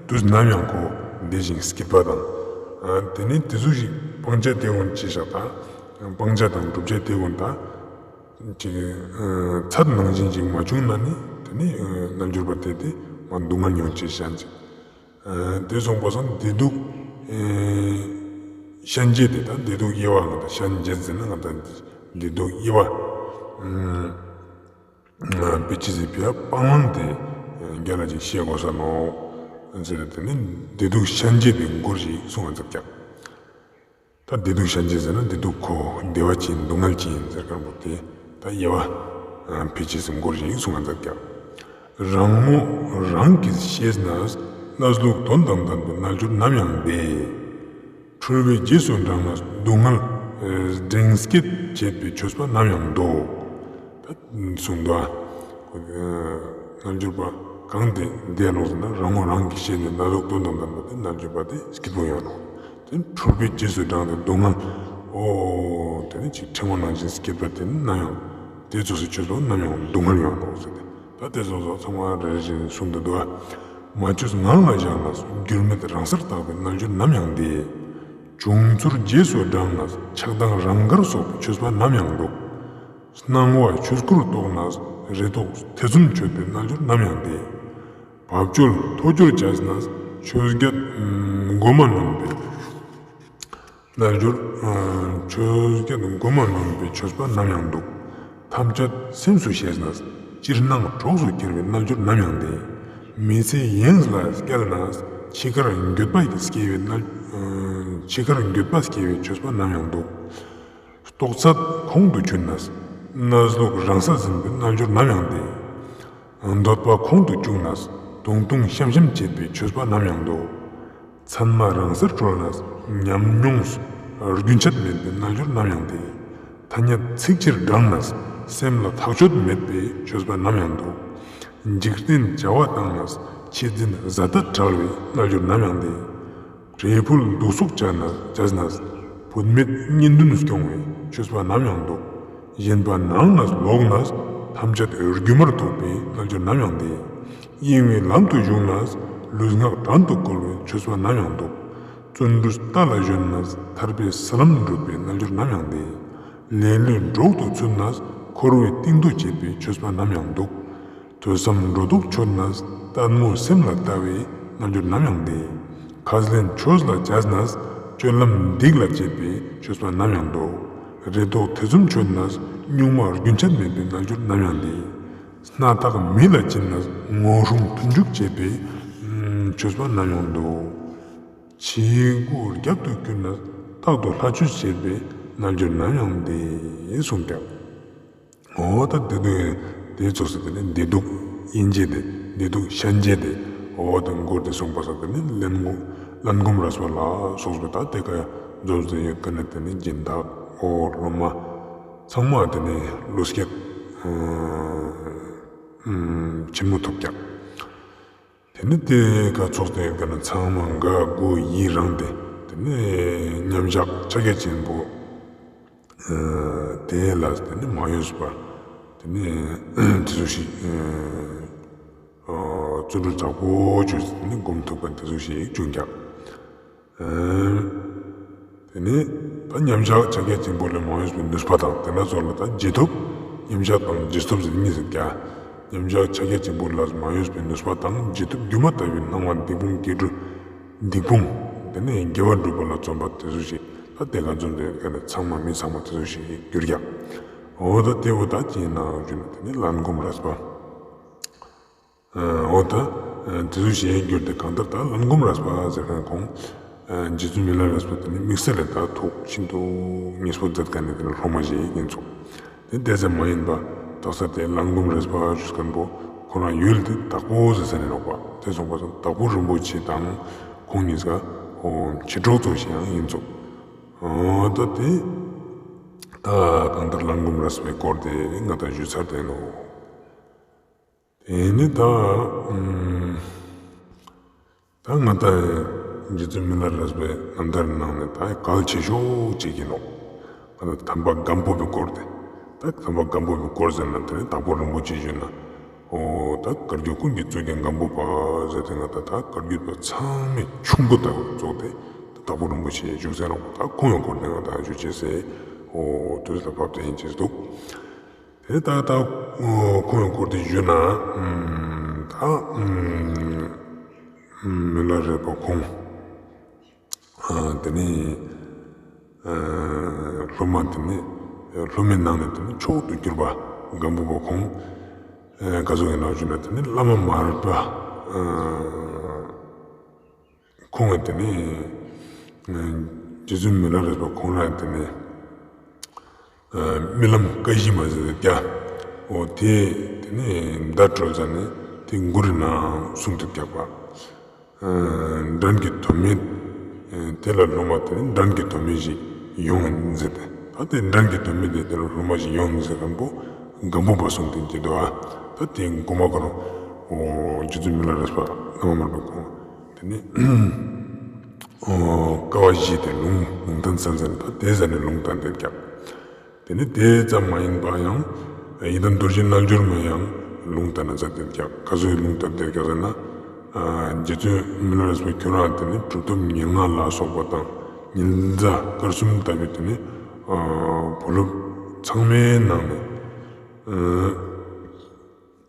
དུས་ནམ་ཡང་ཁོ་བདེ་ཞིང་སྐྱིད་པ་དང་། དེ་ནི་དེ་ཚོ་ཞིག་སྤང་བྱ་དེ་ཀུན་ཅི་བྱ་དང་སྤང་བྱ་དང་བསྒྲུབ་བྱ་དེ་ཀུན་དང་། ཅིག་ཚད་ནང་བཞིན་ཅིག་མ་བྱུང་ན་ནི་དེ་ནི་རྣལ་འབྱོར་པ་དེ་དེ་མ་སྡུག་བསྔལ་མྱོང་ཅེས་བཤད་ཅིག་དེ་སོང་པ་སང་བདེ་སྡུག་ཤན་འབྱེད་དེ་དང་བདེ་སྡུག་དབྱེ་བ་ང་དང་ཤན་འབྱེད་ཟེར་ན་ང་དང་བདེ་སྡུག་དབྱེ་བ་དཔེ་ཅི་ཟེར་བའི་སྤང་བླང་དེ་རྒྱ་ལ་ཅིག་ཤེས་དགོས་ས་ནོག་ཟེར་དེ་ནི་བདེ་སྡུག་ཤན་འབྱེད་དེ་སྐོར་ཞིག་གསུང་བ་མཛད་ཀྱང་། ད་བདེ་སྡུག་ཤན་འབྱེད་ཟེར་ན་བདེ་སྡུག་ཁོ་བདེ་བ་ཅི་ཡིན་སྡུག་བསྔལ་ཅི་ཡིན་ཟེར་མཁན་པོ་དེ་ད་དབྱེ་བ་ཕལ་ཆེར་སེམས་འགོར་ཞིག་གསུང་ང་མཛད་ཀྱང་། རང་ངོ་རང་གིས་ཤེས་ནས་གནས་ལུགས་དོན་དང་ལྡན་པའི་རྣལ་འབྱོར་ནམ་ཡང་བདེ། འཁྲུལ་པའི་རྗེས་སུ་འབྲངས་ནས་སྡུག་བསྔལ་འབྲེང་སྐད་བྱེད་པའི་ཆོས་པ་ནམ་ཡང་སྡུག་ད་གསུངས་འདུག་ཨ། རྣལ་འབྱོར་པ་གང་དེ་བདེ་ནོག་ཟེར་ན་རང་ངོ་རང་གིས་ཤེས་ནས་གནས་ལུགས་དོན་དང་ལྡན་པ་དེ་རྣལ་འབྱོར་པ་དེ་སྐྱིད་པོ་ཡོང་ནོག་དེ་འཁྲུལ་པའི་རྗེས་སུ་འབྲངས་ཏེ་སྡུག་བསྔལ། འོ་དེ་ནི་ཅིག་ཕྲེང་བ་ནང་བཞིན་སྐྱིད་པ་དེ་ནི་ནམ་ཡང་དེ་ཚོགས་སུ་ཆོས་ལོ་ནམ་ཡང་སྡུག་བསྔལ་ཡོང་ནོག་ཟེར་ཏེ་ད་དེ་ཚོགས་སོགས་ཚང་མ་རེ་རེ་བཞིན་གསུངས་ཏེ་འདུག་ཨ། མ་བཅོས་ངང་ལ་བཞག་ནས་འགྱུར་མེད་རང་སར་དག་པའི་རྣལ་འབྱོར་ནམ་ཡང་བདེ། བྱུང་ཚུལ་རྗེས་སུ་འབྲངས་ནས་ཆགས་སྡང་རང་དགར་སོགས་པའི་ཆོས་པ་ནམ་ཡང་སྡུག་སྣང་བ་ཆོས་སྐུར་རྟོགས་ནས་རེ་དོགས་ཐེ་ཚོམ་ཆོད་པའི་རྣལ་འབྱོར་ནམ་ཡང་བདེ། བབ་ཅོལ་ཐོ་ཅོར་བྱས་ནས་ཆོས་བརྒྱད་མགོ་མ་ནོན་པའི་རྣལ་འབྱོར། ཆོས་བརྒྱད་མགོ་མ་ནོན་པའི་ཆོས་པ་ནམ་ཡང་སྡུག་ཐམས་ཅད་སེམས་སུ་ཤེས་ནས་ཅིར་སྣང་གྲོགས་སུ་འཁྱེར་བའི་རྣལ་འབྱོར་ནམ་ཡང་བདེ། མི་ཚེ་ཡེངས་ལ་བསྐྱལ་ནས་འཆི་ཁར་འགྱོད་པ་སྐྱེ་བའི་རྣལ་འཆི་ཁར་འགྱོད་པ་སྐྱེ་བའི་ཆོས་པ་ནམ་ཡང་སྡུག་རྟོགས་ཚད་ཁོང་དུ་ཆུད་ནས་གནས་ལུགས་རང་ས་ཟིན་པའི་རྣལ་འབྱོར་ནམ་ཡང་བདེ། འདོད་པ་ཁོང་དུ་བཅུག་ནས་དུང་དུང་ཤམ་ཤམ་བྱེད་པའི་ཆོས་པ་ནམ་ཡང་སྡུག་མཚན་མ་རང་སར་གྲོལ་ནས་ཉམས་མྱོང་རྒྱུན་ཆད་མེད་པའི་རྣལ་འབྱོར་ནམ་ཡང་བདེ། ཐ་སྙད་ཚིག་ཕྱིར་འབྲངས་ནས་སེམས་ལ་ཐག་ཆོད་མེད་པའི་ཆོས་པ་ནམ་ཡང་སྡུག་འཇིག་རྟེན་བྱ་བ་བཏང་ནས་ཆེད་འཛིན་བཟའ་ཟླ་བྲལ་བའི་རྣལ་འབྱོར་ནམ་ཡང་བདེ། འབྲས་བུ་སྡུག་བསྔལ་བྱས་ནས་བྱས་ནས་བུད་མེད་གཉེན་འདུན་སྐྱོང་བའི་ཆོས་པ་ནམ་ཡང་སྡུག་གཞན་པ་ནང་ནས་ལོག་ནས་ཐམས་ཅད་སྒྱུ་མར་རྟོགས་པའི་རྣལ་འབྱོར་ནམ་ཡང་བདེ། གཡེང་བའི་ལམ་དུ་ཞུགས་ནས་ལུས་ངག་བྲན་དུ་བཀོལ་བའི་ཆོས་པ་ནམ་ཡང་སྡུག་བརྩོན་འགྲུས་རྟ་ལ་ཞོན་ནས་ཐར་པའི་ས་ལམ་བགྲོད་པའི་རྣལ་འབྱོར་ནམ་ཡང་བདེ། ལེ་ལོའི་འབྲོག་ཏུ་ཚུད་ནས་འཁོར་བའི་གཏིང་རྡོ་བཅད་པའི་ཆོས་པ་ནམ་ཡང་སྡུག་ཐོས་བསམ་སྒྲོ་འདོགས་ཆོད་ནས་ལྟད་མོ་སེམས་ལ་ལྟ་བའི་རྣལ་འབྱོར་ནམ་ཡང་བདེ། ཁས་ལེན་ཆོས་ལ་བྱས་ནས་སྤྱོད་ལམ་སྡིག་ལ་བྱེད་པའི་ཆོས་པ་ནམ་ཡང་སྡུག་རེ་དོགས་ཐེ་ཚོམ་ཆོད་ནས་གཉུག་མ་རྒྱུན་ཆད་མེད་པའི་རྣལ་འབྱོར་ནམ་ཡང་བདེ། སྣ་ཐག་མེ་ལ་བྱིན་ནས་ངོ་སྲུང་མཐུན་འཇུག་བྱེད་པའི་ཆོས་པ་ནམ་ཡང་སྡུག་བྱིའུ་རྒྱབ་ཏུ་བསྐྱུར་ནས་རྟག་ཏུ་ལྷ་ཆོས་བྱེད་པའི་རྣལ་འབྱོར་ནམ་ཡང་བདེ་གསུངས་ཀྱང་། འོ་ད་བདེ་སྡུག་དེ་ཚོགས་སུ་དེ་ནི་བདེ་སྡུག་དབྱེ་འབྱེད་དེ་བདེ་སྡུག་ཤན་འབྱེད་དེ་འོ་ད་མགུར་དེ་གསུངས་པ་སོགས་དེ་ནི་ལན་གོམས་ལན་གོམས་རས་པ་ལ་སོགས་པའི་ད་དེ་ཀ་འཛོམས་ཏེ་ཡོད་ཀ་ནི་དེ་ནི་སྦྱིན་བདག་འོ་སློབ་མ་ཚང་མ་དེ་ནི་བློ་སྐྱེད་ཆེན་མོ་ཐོབ་ཀྱག་དེ་ནི་དེ་ཀ་ཚོགས་ཏེ་ཡོད་ཀ་ནི་ཚང་མ་དགའ་མགུ་ཡི་རངས་ཏེ་དེ་ནི་མཉམ་བཞག་ཕྱག་རྒྱ་ཆེན་པོ་དེ་ལ་དེ་ནི་མ་གཡོས་པ་ ནི་དེ་ཟུག་ཞིག་ཨ་བརྩོན་འགྲུས་དྲག་པོ་བཅོས་ཏེ་ནི་སྒོམ་ཐུབ་མཁན་དེ་ཟུག་ཞིག་བྱུང་ཀྱག། ཨ་དེ་ནི་ད་མཉམ་བཞག་ཕྱག་རྒྱ་ཆེན་པོ་ལས་མ་གཡོས་པའི་ནུས་པ་དང་། དེ་ན་ཚོགས་ལ་ད་བརྗེད་ཐོབ། མཉམ་བཞག་དང་བརྗེད་ཐོབ་ཟེར་གཉིས་ཟེར་ཀྱག། མཉམ་བཞག་ཕྱག་རྒྱ་ཆེན་པོ་ལས་མ་གཡོས་པའི་ནུས་པ་དང་། བརྗེད་ཐོབ་སྒྱུ་མ་ལྟ་བུའི་སྣང་བ་སྡིག་སྤོང་སྐྱེ་འགྲོ། སྡིག་སྤོང་། དེ་ནི་དགེ་བ་སྒྲུབ་པ་ལ་བརྩོན་པ་དེ་ཟུག་ཞིག། ད་དེ་ག་འཛོམས་ཏེ་ཀ་ནི་ཚང་མ་མི་ཚང་མ་དེ་ཟུག་ཞིག་གྱུར་ཀྱག། འོ་ད་དེ་བོ་ད་ཅི་ཡིན་ན་བརྗོད་ན་དེ་ནི་ལན་སྒོམ་རས་པ། འོ་ད་དེ་ཟུག་ཞིག་གྱུར་ཏེ་གང་ལྟར་ད་ལན་སྒོམ་རས་པ་ཟེར་མཁན་ཁོང་རྗེ་བཙུན་མི་ལ་རས་པ་དེ་ནི་དམིགས་བསལ་ལས་ད་ཐུགས་ཤིན་ཏུ་མཉེས་པོ་མཛད་མཁན་ནི་དེ་ནི་སློབ་མ་ཞིག་ཡིན་ཚུགས། དེ་དེ་ཙམ་མ་ཡིན་པ་དག་ས་དེ་ལན་སྒོམ་རས་པ་ཞུ་མཁན་པོ་ཁོ་རང་ཡུལ་དེ་དྭགས་པོ་ཟེར་ས་ནས་ནོག་པ། དེ་སོང་པ་སང་དྭགས་པོ་རིན་པོ་ཆེ་དང་ཁོང་གཉིས་ཀ་འོ་མཆེད་གྲོགས་ཚོ་ཞིག་ཡང་ཡིན་ཚུགས། འོ་ད་དེ་ད་གང་ལྟར་ལན་སྒོམ་རས་པའི་སྐོར་དེ་ང་ད་ཞུ་ཚར་ཏེ་ནོག། དེ་ནི་ད་ཨམ་ད་ང་ད་རྗེ་བཙུན་མི་ལ་རས་པའི་རྣམ་ཐར་ནང་ནས་ད་གལ་ཆེ་ཤོས་ཅིག་ཡིན་ནོག། ང་ད་དམ་པ་སྒམ་པོ་པའི་སྐོར་དེ། ད་དམ་པ་སྒམ་པོ་པའི་སྐོར་ཟེར་ན་དེ་ནི་དྭགས་པོ་རིན་པོ་ཆེ་ཞུས་ན། འོ་ད་བཀའ་བརྒྱུད་ཀུན་གྱི་གཙུག་རྒྱན་སྒམ་པོ་པ་ཟེར་ཏེ་ང་ད་ད་བཀའ་བརྒྱུད་པ་ཚང་མའི་ཆུང་ཀུ་ད་ཙོགས་ཏེ་ད་དྭགས་པོ་རིན་པོ་ཆེ་བཞུགས་ས་ནོག། ད་ཁོང་ཡང་སྐོར་ནས་ང་ད་ཞུ་ཅེས་སེ་འོ་དུས་ལ་བབ་སྟེ་ཡིན་ཅེས་འདུག། དེ་ད་ད་ཁོང་ཡང་སྐོར་དེ་ཞུས་ན་ད་མི་ལ་རས་པ་ཁོང་དེ་ནི་སློབ་མ་དེ་ནི་སློབ་མའི་ནང་ནས་དེ་ནི་མཆོག་ཏུ་གྱུར་པ་སྒམ་པོ་པ་ཁོང་ག་ཟུག་ཡིན་ནོག་ཞུས་ན་དེ་ནི་བླ་མ་མར་པ་ཁོང་གི་དེ་ནི་རྗེ་བཙུན་མི་ལ་རས་པ་ཁོང་རང་དེ་ནི་རྨི་ལམ་ཀ་བཞི་མ་ཟེར་ཏེ་ཀྱག། འོ་དེ་དེ་ནི་བརྡ་སྤྲོད་ཙ་ནི་དེ་མགུར་ནང་གསུངས་ཏེ་ཀྱག་པ། འགྲན་གྱི་དོན་མེད། དེ་ལ་སློབ་མ་དེ་ནི་འགྲན་གྱི་དོན་མེད་ཞིག་ཡོང་ཡིན་ཟེར་ཏེ། ད་དེ་འགྲན་གྱི་དོན་མེད་དེ་དེ་ལ་སློབ་མ་ཞིག་ཡོང་ཡིན་ཟེར་མཁན་པོ་སྒམ་པོ་པ་གསུངས་ཏེ་ཀྱག་དོ། ད་དེ་གོ་མ་ཁོ་རང་འོ་རྗེ་བཙུན་མི་ལ་རས་པ་བླ་མ་མར་པ་ཁོང་དེ་ནི་ཀ་བ་བཞི་དེ་ལུང་ལུང་བསྟན་ས་ཟེར་ནས་ད་དེ་ཟེར་ནས་ལུང་བསྟན་ཏེ་ཀྱག། དེ་ནི་དེ་ཙམ་མ་ཡིན་པ་ཡང་ཡི་དམ་རྡོ་རྗེ་རྣལ་འབྱོར་མས་ཡང་ལུང་བསྟན་ན་མཛད་དེ་ཀྱག། ག་ཟུག་གི་ལུང་བསྟན་ཏེ་ཀྱག་ཟེར་ན། རྗེ་བཙུན་མི་ལ་རས་པ་ཁྱོད་རང་དེ་ནི་གྲུབ་ཐོབ་ཉེར་ལྔ་ལ་སོགས་པ་དང་ཉི་ཟླ་སྐར་གསུམ་ལྟ་བུའི་དེ་ནི་བུ་སློབ་ཚང་མའི་ནང་ནས་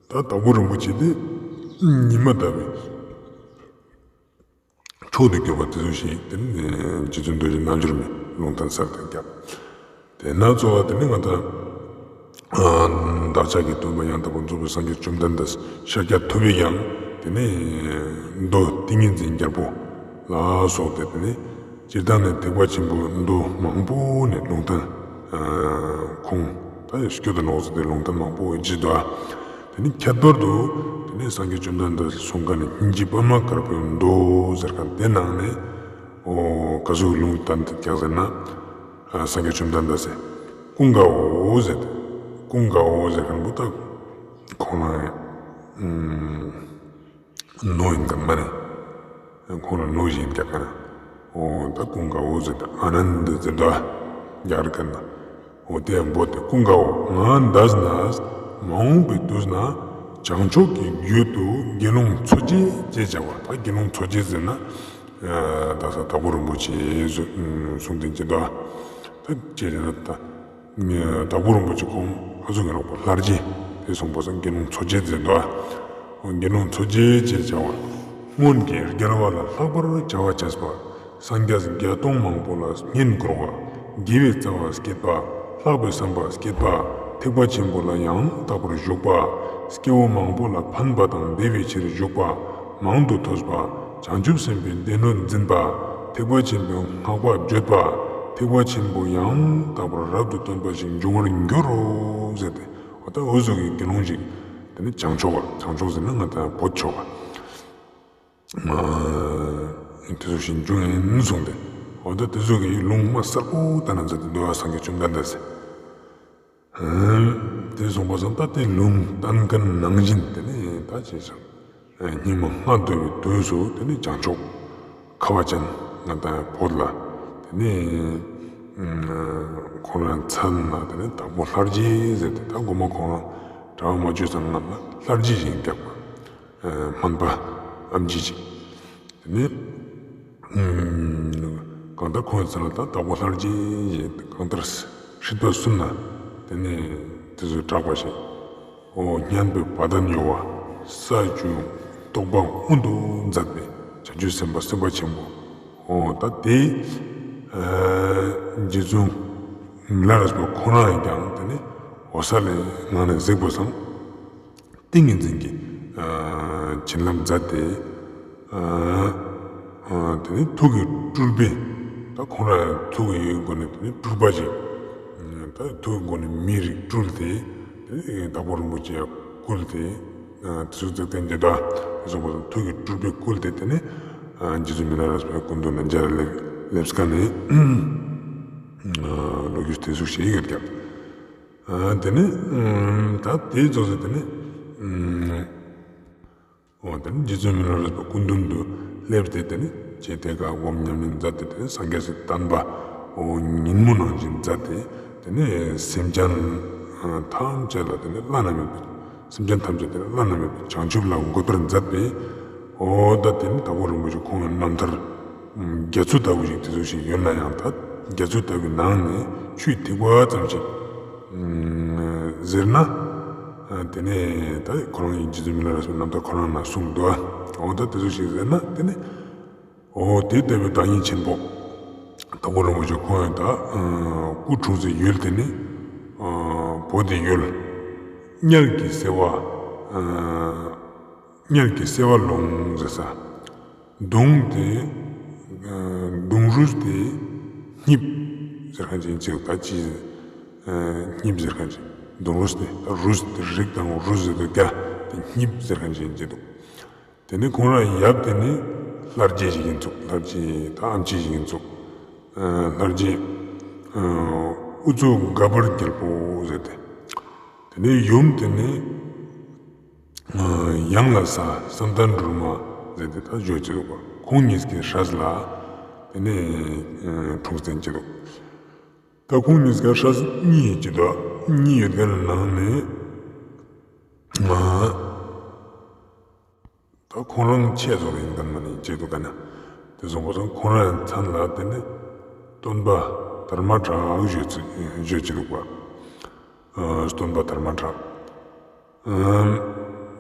ད་དྭགས་པོ་རིན་པོ་ཆེ་དེ་ཉི་མ་ལྟ་བུའི་མཆོག་ཏུ་གྱུར་པ་དེ་ཚོ་ཞིག་དེ་ནི་རྗེ་བཙུན་རྡོ་རྗེ་རྣལ་འབྱོར་མའི་ལུང་བསྟན་ས་དེ་ཀྱག། དེ་ན་གཙོ་བོ་དེ་ནི་ང་ད་བདག་ཅག་གི་སྟོན་པ་ཡང་དག་པར་རྫོགས་པའི་སངས་རྒྱས་བཅོམ་ལྡན་འདས་ཤཱཀྱ་ཐུབ་པའི་ཡང་དེ་ནི་མདོ་ཏིང་ངེ་འཛིན་རྒྱལ་པོ་ལ་སོགས་ཏེ་དེ་ནི་སྤྱིར་བཏང་ནས་ཐེག་པ་ཆེན་པོའི་མདོ་མང་པོ་ནས་ལུང་བསྟན་ཁོང་ད་སྐྱོད་དུ་ནོག་ཟེར་ཏེ་ལུང་བསྟན་མང་པོ་ཡོད་ཀྱི་འདུག། དེ་ནི་ཁྱད་པར་དུ་དེ་ནི་སངས་རྒྱས་བཅོམ་ལྡན་འདས་གསུངས་མཁན་ནི་སྙིང་རྗེ་པདྨ་དཀར་པོའི་མདོ་ཟེར་མཁན་དེ་ནང་ནས་འོ་ག་ཟུག་ལུང་བསྟན་ཏེ་ཀྱག་ཟེར་ན། སངས་རྒྱས་བཅོམ་ལྡན་འདས་སེ་ཀུན་དགའ་བོ་ཟེར་ཏེ། ཀུན་དགའ་བོ་ཟེར་མཁན་པོ་ད་ཁོང་ལ་ནོ་ཡིན་མཁན་མ་ནི། ཁོང་ལ་ནོ་ཞིག་ཡིན་ཀྱག་ག་ན། འོ་ད་ཀུན་དགའ་བོ་ཟེར་ཏེ་ཨ་ནནྡ་ཟེར་དོ། རྒྱ་གར་སྐད་ན། འོ་དེ་ཡང་འབོད་དེ་ཀུན་དགའ་བོ་ང་འདས་ནས་མ་འོངས་པའི་དུས་ན་བྱང་ཕྱོགས་ཀྱི་རྒྱུད་དུ་དགེ་སློང་མཚོ་སྐྱེས་ཅེས་བྱ་བ། ད་དགེ་སློང་མཚོ་སྐྱེས་ཟེར་ན་ད་ས་དྭགས་པོ་རིན་པོ་ཆེ་གསུངས་ཏེ་ཀྱག་དོ། ད་ཅེས་ཟེར་ན་ད་དྭགས་པོ་རིན་པོ་ཆེ་ཁོང་ཨ་ཟུག་གི་རོགས་པ་ལྷར་བཅས་དེ་གསུངས་པ་སང་དགེ་སློང་མཚོ་སྐྱེས་ཟེར་དོ། འོ་དགེ་སློང་མཚོ་སྐྱེས་ཅེས་བྱ་བ། སྔོན་གྱི་རྒྱལ་བ་ལ་ལྷག་པར་བྱ་བ་བྱས་པ། སངས་རྒྱས་བརྒྱ་སྟོང་མང་པོ་ལ་བསྙེན་བཀུར་བ། དགེ་བའི་རྩ་བ་བསྐྱེད་པ། ལྷག་པའི་བསམ་པ་བསྐྱེད་པ། ཐེག་པ་ཆེན་པོ་ལ་ཡང་དག་པར་ཞུགས་པ། སྐྱེ་བོ་མང་པོ་ལ་ཕན་པ་དང་བདེ་བའི་ཕྱིར་ཞུགས་པ། མང་དུ་ཐོས་པ། བྱང་ཆུབ་སེམས་དཔའི་སྡེ་སྣོད་འཛིན་པ། ཐེག་པ་ཆེན་པོའི་བསྔགས་པ་བརྗོད་པ། ཐེག་པ་ཆེན་པོ་ཡང་དག་པར་རབ་ཏུ་སྟོན་པ་ཞིག་འབྱུང་བར་འགྱུར་རོ་ཟེར་ཏེ། འོ་ད་འོ་ཟུག་གི་དགེ་སློང་ཞིག་དེ་ནི་བྱང་ཕྱོགས་པ། བྱང་ཕྱོགས་ཟེར་ན་ང་ད་བོད་ཕྱོགས་པ། དེ་ཚོ་ཞིག་འབྱུང་ཡིན་གསུངས་ཏེ། འོ་ད་དེ་ཚོ་གི་ལུང་མ་གསལ་པོ་བསྟན་ན་མཛད་དེ་འདུག་པ་སངས་རྒྱས་བཅོམ་ལྡན་འདས་སེ། དེ་གསུངས་པ་སང་ད་དེ་ལུང་བསྟན་མཁན་ནང་བཞིན་དེ་ནི་ད་ཅི་ཞིག་སྙིགས་མ་ལྔ་བདོ་བའི་དུས་སུ་དེ་ནི་བྱང་ཕྱོགས་ཁ་བ་ཅན་ང་ད་བོད་ལ་དེ་ནི་ཁོང་རང་མཚན་ལ་དེ་ནི་དྭགས་པོ་ལྷར་བཅས་ཟེར་ཏེ། ད་གོ་མ་ཁོང་རང་ གྲྭ་པ་མ་བྱོན་སང་སྔ་ལ་ལྷར་བརྗེ་ཞིག་རྒྱག་པ། སྨན་པ་ཨམ་ཆི་ཞིག། དེ་ནས་གང་ལྟར་ཁོང་ཚང་ལ་ད་བདག་པོ་ལྷར་བརྗེ་ཞིག་གང་ལྟར་སྲིད་པ་གསུམ་ན་དེ་ནས་དེ་ཚོ་གྲགས་པ་ཞིག། འོ་སྙན་པའི་བ་དན་གཡོ་བ། ས་བཅུ་རྟོག་པ་མངོན་དུ་མཛད་པའི་བྱང་ཆུབ་སེམས་དཔའ་སེམས་དཔའ་ཆེན་པོ། འོ་ད་དེ་རྗེ་བཙུན་མི་ལ་རས་པ་ཁོང་རང་ཡིན་ཀྱང་དེ་ནི་འོད་གསལ་ལས་ངང་ནས་གཟིགས་པ་སང་ཏིང་ངེ་འཛིན་གྱི་བྱིན་རླབས་མཛད་དེ། དེ་ནི་ཐུགས་ཀྱི་སྤྲུལ་པས་ད་ཁོང་རང་ཐུགས་ཀྱི་སྒོ་ནས་དེ་ནི་སྤྲུལ་པ་ཅིག། ད་ཐུགས་སྒོ་ནས་མི་རིགས་སྤྲུལ་ཏེ་དེ་ནི་དྭགས་པོ་རིན་པོ་ཆེ་བསྐུལ་ཏེ། དེ་ཚོ་ཚིག་བསྟན་ཅེས་དང་དེ་ཚོ་ཐུགས་ཀྱི་སྤྲུལ་པས་བསྐུལ་ཏེ་དེ་ནི་རྗེ་བཙུན་མི་ལ་རས་པའི་སྐུ་མདུན་ན་མཇལ་ལ་སླེབས་ཀ་ནས་ལོ་རྒྱུས་དེ་ཚོ་ཞིག་ཡོད་ཀྱང་། དེ་ནི་ད་དེའི་ཚོགས་སུ་དེ་ནི། འོ་དེ་ནི་རྗེ་བཙུན་མི་ལ་རས་པ་སྐུ་མདུན་དུ་སླེབས་ཏེ་དེ་ནི་རྗེ་དེ་ཀ་སྒོམ་ཉམས་ལེན་མཛད་དེ་དེ་ནི་སངས་རྒྱས་སི་བསྟན་པ་འོ་ཉིན་མོ་ནང་བཞིན་མཛད་དེ་དེ་ནི་སེམས་ཅན་ཐམས་ཅད་ལ་དེ་ནི་བླ་ན་མེད་པའི་སེམས་ཅན་ཐམས་ཅད་དེ་ནི་བླ་ན་མེད་པའི་བྱང་ཆུབ་ལ་འགོད་པར་མཛད་པས། འོ་ད་དེ་ནི་དྭགས་པོ་རིན་པོ་ཆེ་ཁོང་གི་རྣམ་ཐར་རྒྱ་མཚོ་ལྟ་བུ་ཞིག་དེ་ཚོ་ཞིག་ཡོད་ན་ཡང་ད་རྒྱ་མཚོ་ལྟ་བུའི་ནང་ནས་ཆུའི་ཐིགས་པ་ཙམ་ཞིག་ཟེར་ན། དེ་ནས་ད་ཁོ་རང་ཡིན་རྗེ་བཙུན་མི་ལ་རས་པའི་རྣམ་ཐར་ཁོ་རང་ན་གསུངས་འདུག། འོ་ད་དེ་ཚོ་ཞིག་ཟེར་ན་དེ་ནས་འོ་དེ་ལྟ་བུའི་བདག་ཉིད་ཆེན་པོ་དྭགས་པོ་རིན་པོ་ཆེ་ཁོང་ཡང་ད་སྐུ་འཁྲུངས་སའི་ཡུལ་དེ་ནི་བོད་དི་ཡུལ་གཉལ་གྱི་སེ་བ། གཉལ་གྱི་སེ་བ་ལུང་ཟེར་ས། གདུང་དེ། གདུང་རུས་དེ་སྙིབས་ཟེར་མཁན་ཅིག་ཡིན་ཅིག་ད་ཅི། སྙིབས་ཟེར་མཁན་ཅིག་གདུང་རུས་དེ་ད་རུས་དེ་རིགས་དང་རུས་ཟེར་དུ་རྒྱ་དེ་སྙིབས་ཟེར་མཁན་ཅིག་ཡིན་ཅིག་འདུག། དེ་ནས་ཁོང་རང་ཡབ་དེ་ནི་ལྷ་རྗེ་ཞིག་ཡིན་ཚུགས། ལྷ་རྗེ་ད་ཨམ་ཆི་ཞིག་ཡིན་ཚུགས། ལྷ་རྗེ་ཨུ་ཚུགས་དགའ་འབར་རྒྱལ་པོ་ཟེར་ཏེ། དེ་ནས་ཡུམ་དེ་ནི་ཡང་ལ་ས་བསམ་གཏན་སྒྲོལ་མ་ཟེར་ཏེ་ད་བརྗོད་ཅི་འདུག་པ། ཁོང་གཉིས་ཀའི་སྲས་ལ་དེ་ནས་འཁྲུངས་ཏེ་ཡིན་ཅི་འདུག། ད་ཁོང་གཉིས་ཀའི་སྲས་གཉིས་ཡོད་ཅི་འདུག། གཉིས་ཡོད་མཁན་ནང་ནས་ད་ཁོང་རང་ཆེ་ཚོ་ཡིན་མཁན་མ་ནི་ཅི་འདུག་ག་ན། དེ་སོང་པ་སང་ཁོང་རང་མཚན་ལ་དེ་ནས་སྟོན་པ་དར་མ་གྲགས་བརྗོད་ཅི་འདུག་པ། སྟོན་པ་དར་མ་གྲགས།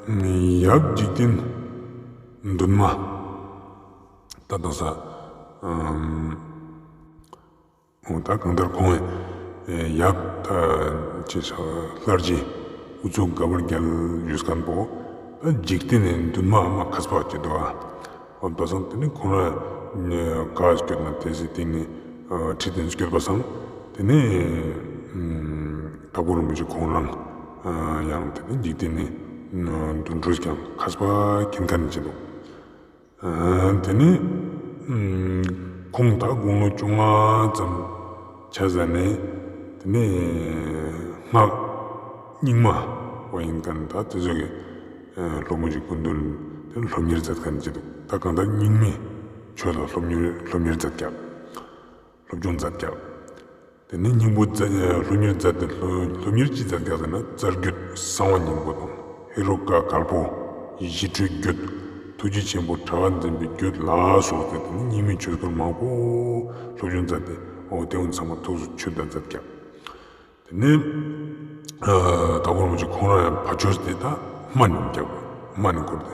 ཡབ་འཇིག་རྟེན་འདུན་མ། ད་དོ་ས། འོ་ད་གང་ལྟར་ཁོང་ཡབ་ད་ཅི་ལྷ་རྗེ་ཨུ་ཚུགས་དགའ་འབར་རྒྱལ་ཡོད་མཁན་པོ་ད་འཇིག་རྟེན་ནི་འདུན་མ་མ་མཁས་པ་ཅིག་འདུག་ཨ། འོ་དོ་སང་དེ་ནི་ཁོང་རང་ག་སྐྱོད་ན་དེ་སི་སྟེང་ནས་ཁྲི་སྟེང་སྐྱོད་པ་སང་དེ་ནས་དྭགས་པོ་རིན་པོ་ཆེ་ཁོང་རང་ཡང་དེ་ནི་འཇིག་རྟེན་ནི་འདུན་གྲུས་ཀྱང་མཁས་པ་མཁྱེན་མཁན་ཅིག་འདུག། དེ་ནས་ཁོང་ད་དགུང་ལོ་བཅོ་ལྔ་ཙམ་ཆ་ཟ་ནས་དེ་ནས་སྔགས་རྙིང་མ་བ་ཡིན་མཁན་ད་དེ་ཚོ་གི་སློབ་མ་ཞིག་སྐུ་མདུན་དེ་སློབ་གཉེར་མཛད་མཁན་ཅིག་འདུག། ད་གང་ལྟར་རྙིང་མའི་ཆོས་ལ་སློབ་གཉེར་སློབ་གཉེར་མཛད་ཀྱག། སློབ་སྦྱོང་མཛད་ཀྱག། དེ་ནས་སྙིང་པོ་སློབ་གཉེར་མཛད་དེ་སློབ་གཉེར་ཅི་མཛད་ཀྱག་ཟེར་ན་རྩ་རྒྱུད་གསང་བ་སྙིང་པོ་དང་ཧེ་རུ་ཀ་གལ་པོ་ཞི་ཁྲོའི་རྒྱུད་ཐུགས་རྗེ་ཆེན་པོ་གྲགས་པ་འཛིན་པའི་རྒྱུད་ལ་སོགས་ཏེ་དེ་ནས་རྙིང་མའི་ཆོས་སྐོར་མང་པོ་སློབ་སྦྱོང་མཛད་དེ་འོ་དེ་འོ་ཚང་མ་ཐུགས་སུ་ཆུད་ད་མཛད་ཀྱག། དེ་ནས་དྭགས་པོ་རིན་པོ་ཆེ་ཁོང་རང་ཡང་ཕ་ཆོས་དེ་ད་སྨན་ཡིན་ཀྱག་པ། སྨན་ཡིན་སྐོར་དེ་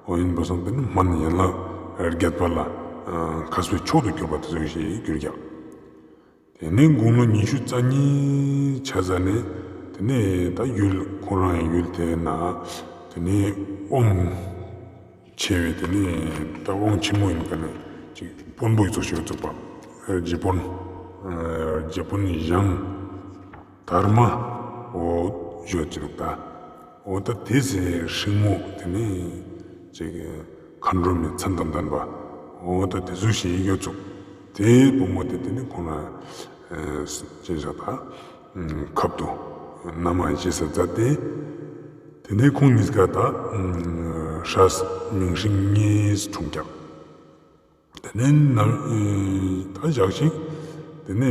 འོ་ཡིན་པ་སང་དེ་ནི་སྨན་ཡན་ལག་བརྒྱད་པ་ལ་མཁས་པའི་མཆོག་ཏུ་གྱུར་པ་དེ་ཚོ་ཞིག་གྱུར་ཀྱག། དེ་ནས་དགུང་ལོ་ཉི་ཤུ་རྩ་གཉིས་ཆ་ཟ་ནས་དེ་ནས་ད་ཡུལ་ཁོ་རང་ཡུལ་དེ་ན་དེ་ནས་དབང་ཆེ་བའི་དེ་ནས་ད་དབང་ཆེན་མོ་ཡིན་མཁན་ནི་ཅིག་དཔོན་པོ་ཡི་ཚོགས་ཞིག་བཙུགས་པ། རྗེ་དཔོན། རྗེ་དཔོན་ཡང་དར་མ་འོ་ཞུ་ཅི་འདུག་ད། འོ་ད་དེ་ཚེ་སྲིང་མོ་དེ་ནས་ཅིག་མཁའ་འགྲོ་མའི་མཚན་དང་ལྡན་པ་འོ་ད་དེ་ཚོ་ཞིག་ཡོད་ཚུགས། དེའི་བུ་མོ་དེ་དེ་ནས་ཁོང་ལ་ཅི་བྱ་ད་ཁབ་ཏུ་མནའ་མ་བཞེས་ས་མཛད་དེ། དེ་ནས་ཁོང་གཉིས་ཀ་ད་སྲས་མིང་སྲིང་གཉིས་འཁྲུངས་ཀྱག། དེ་ནས་ནམ་ད་ཞག་ཅིག་དེ་ནས་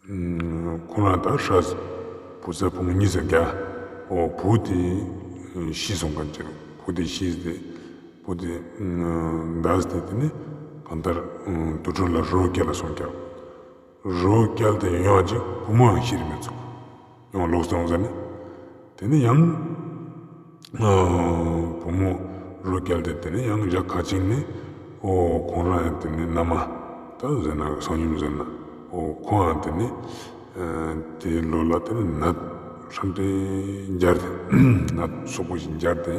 ཨ་ ཁོང་རང་ད་སྲས་བུ་ཚ་བུ་མོ་གཉིས་ཟེར་རྒྱ། འོ་བུ་དེ་ཤི་སོང་མཁན་ཅིག་བུ་དེ་ཤི་སྟེ་བུ་དེ་འདས་ཏེ་དེ་ནས་གང་ལྟར་དུར་ཁྲོད་ལ་རི་བོ་བརྒྱ་ལ་སོང་རྒྱ། རི་བོ་བརྒྱ་དེ་ཡོང་ཅིག་བུ་མོ་ཡང་ཤི་རི་མི་ཚུགས། ཡང་ལོག་སོང་ཟེར་ནས། དེ་ནས་ཡང་བུ་མོ་རི་བོ་བརྒྱ་དེ་དེ་ནས་ཡང་ཞག་ཁ་ཅིག་ནས་འོ་ཁོང་རང་ཡང་དེ་ནས་མནའ་མ་ད་ཟེར་ན་བསང་ཡུམ་ཟེར་ན་འོ་ཁོང་ཡང་དེ་ནས་དེ་ལོ་ལ་དེ་ནས་ནད་ཧྲན་ཏེ་འབྱར་ཏེ་ནད་སོག་པོ་ཞིག་འབྱར་ཏེ།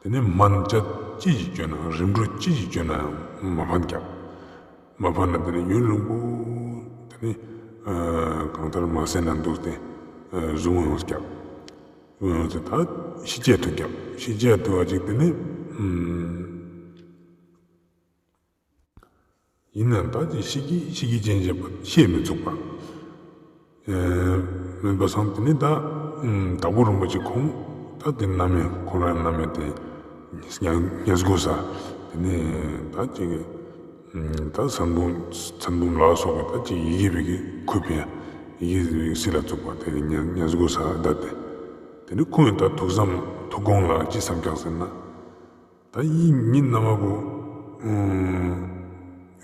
དེ་ནས་སྨན་ཅི་ཅི་ཞིག་བཅོས་ན་རིམ་གྲོ་ཅི་ཞིག་བཅོས་ན་ཡང་མ་ཕན་ཀྱག་མ་ཕན་ན་དེ་ནས་ཡུན་རིང་པོ་དེ་ནས་གང་ལྟར་མ་སེ་ན་འདུག་སྟེ་གཟུགས་ཡོངས་ཀྱག་གཟུགས་ཡོངས་ཏེ་ད་ཤི་ཆ་ཐུག་ཀྱག་ཤི་ཆ་ཐུག་པ་ཅིག་དེ་ནས་ཡིན་ནའང་ད་ཅི་ཤི་ཀི་ཤི་ཀི་ཅན་ཅེས་པ་ཤེས་མི་ཚུགས་པ། མེད་པ་སང་དེ་ནས་ད་དྭགས་པོ་རིན་པོ་ཆེ་ཁོང་ད་དེ་མནའ་མའི་ཁོང་རང་མནའ་མའི་དེ་ཉལ་དགོས་ས་དེ་ནས་ད་ཅིག་ད་མཚན་ལུང་མཚན་ལུང་ལ་སོགས་པའི་ད་ཅིག་ཡི་གེ་བི་གི་ཁུ་ཕན་ཡི་གེ་བི་གི་སི་ལ་བཙུགས་པ་དེ་ཉལ་དགོས་ས་ད་དེ་དེ་ནས་ཁོང་ཡང་ད་ཐུགས་བསམ་ཐུགས་དགོངས་ལ་ཅི་བསམ་ཀྱག་ཟེར་ན། ད་ཡིན་ཉིན་ན་མ་གོ་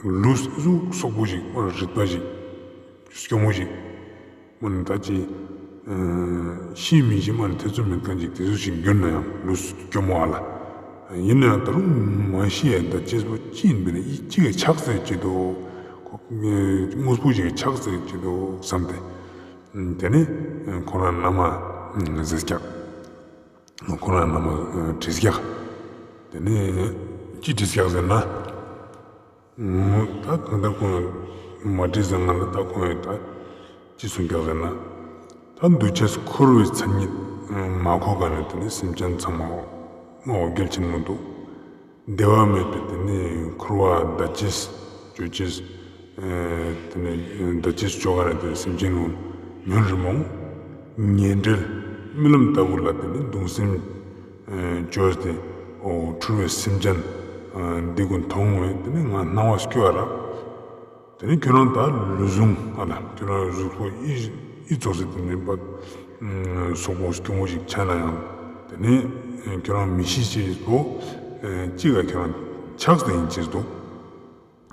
ལུས་གཟུགས་སོག་པོ་ཞིག་རིད་པ་ཞིག་སྐྱོ་མོ་ཞིག་མ་ནི་ད་ཅི་ཤི་མི་ཤི་མ་ནི་ཐེ་ཚོམ་མེད་མཁན་ཅིག་དེ་ཚོ་ཞིག་གྱུར་ན་ཡང་ལུས་སྐྱོ་མོ་ཨ་ལ་ཡིན་ན་ཡང་ད་རུང་མ་ཤི་ཡ་ད་ཅི་སོ་ཅི་ཡིན་པས་ན་ཡི་ཅི་ག་ཆགས་ཟེར་ཅི་འདུག་དངོས་པོ་ཞིག་ཆགས་ཟེར་ཅི་འདུག་བསམ་སྟེ་དེ་ནས་ཁོ་རང་མནའ་མ་ཟེར་ཀྱག་ཁོ་རང་མནའ་མ་དྲིས་ཀྱག་དེ་ནས་ཅི་དྲིས་ཀྱག་ཟེར་ན། ད་གང་ལྟར་ཁོང་མ་དྲིས་ཟེར་ང་ལ་ད་ཁོང་ཡོད་ད་ཅི་གསུང་ཀྱག་ཟེར་ན། ད་འདུ་བྱེད་འཁོར་བའི་མཚན་ཉིད་མ་གོ་ག་ནས་དེ་ནས་སེམས་ཅན་ཚང་མ་འོ་འོ་རྒྱལ་ཆེན་མོ་འདུག་བདེ་བ་མེད་པའི་དེ་ནས་འཁོར་བ་ད་ཅིས་ཅོ་ཅིས། དེ་ནས་ད་ཅིས་ཅོ་ག་ར་དེ་སེམས་ཅན་ལུ་ཉོན་རི་མོ། ཉེ་འབྲེལ་རྨི་ལམ་ལྟ་བུ་ལ་དེ་ནས་གདུང་སེམས་ཅོས་ཏེ་འོ་འཁྲུལ་བའི་སེམས་ཅན་འདི་ཀུན་མཐོང་བས་དེ་ནས་ང་སྣང་བ་སྐྱོ་བ་ར། དེ་ནས་ཁྱོད་རང་ད་ལུས་ཟུངས་ཨ་ལ་ཁྱོད་རང་གཟུགས་པོ་ཨི་ཨི་ཙོགས་སེ་དེ་ནས་པ་སོག་པོ་སྐྱོ་མོ་ཞིག་ཆགས་ན་ཡང་དེ་ནས་ཁྱོད་རང་མི་ཤི་ཅེས་པོ་ཅི་ག་ཁྱོད་རང་ཆགས་ཏེ་ཡིན་ཅེས་འདུག་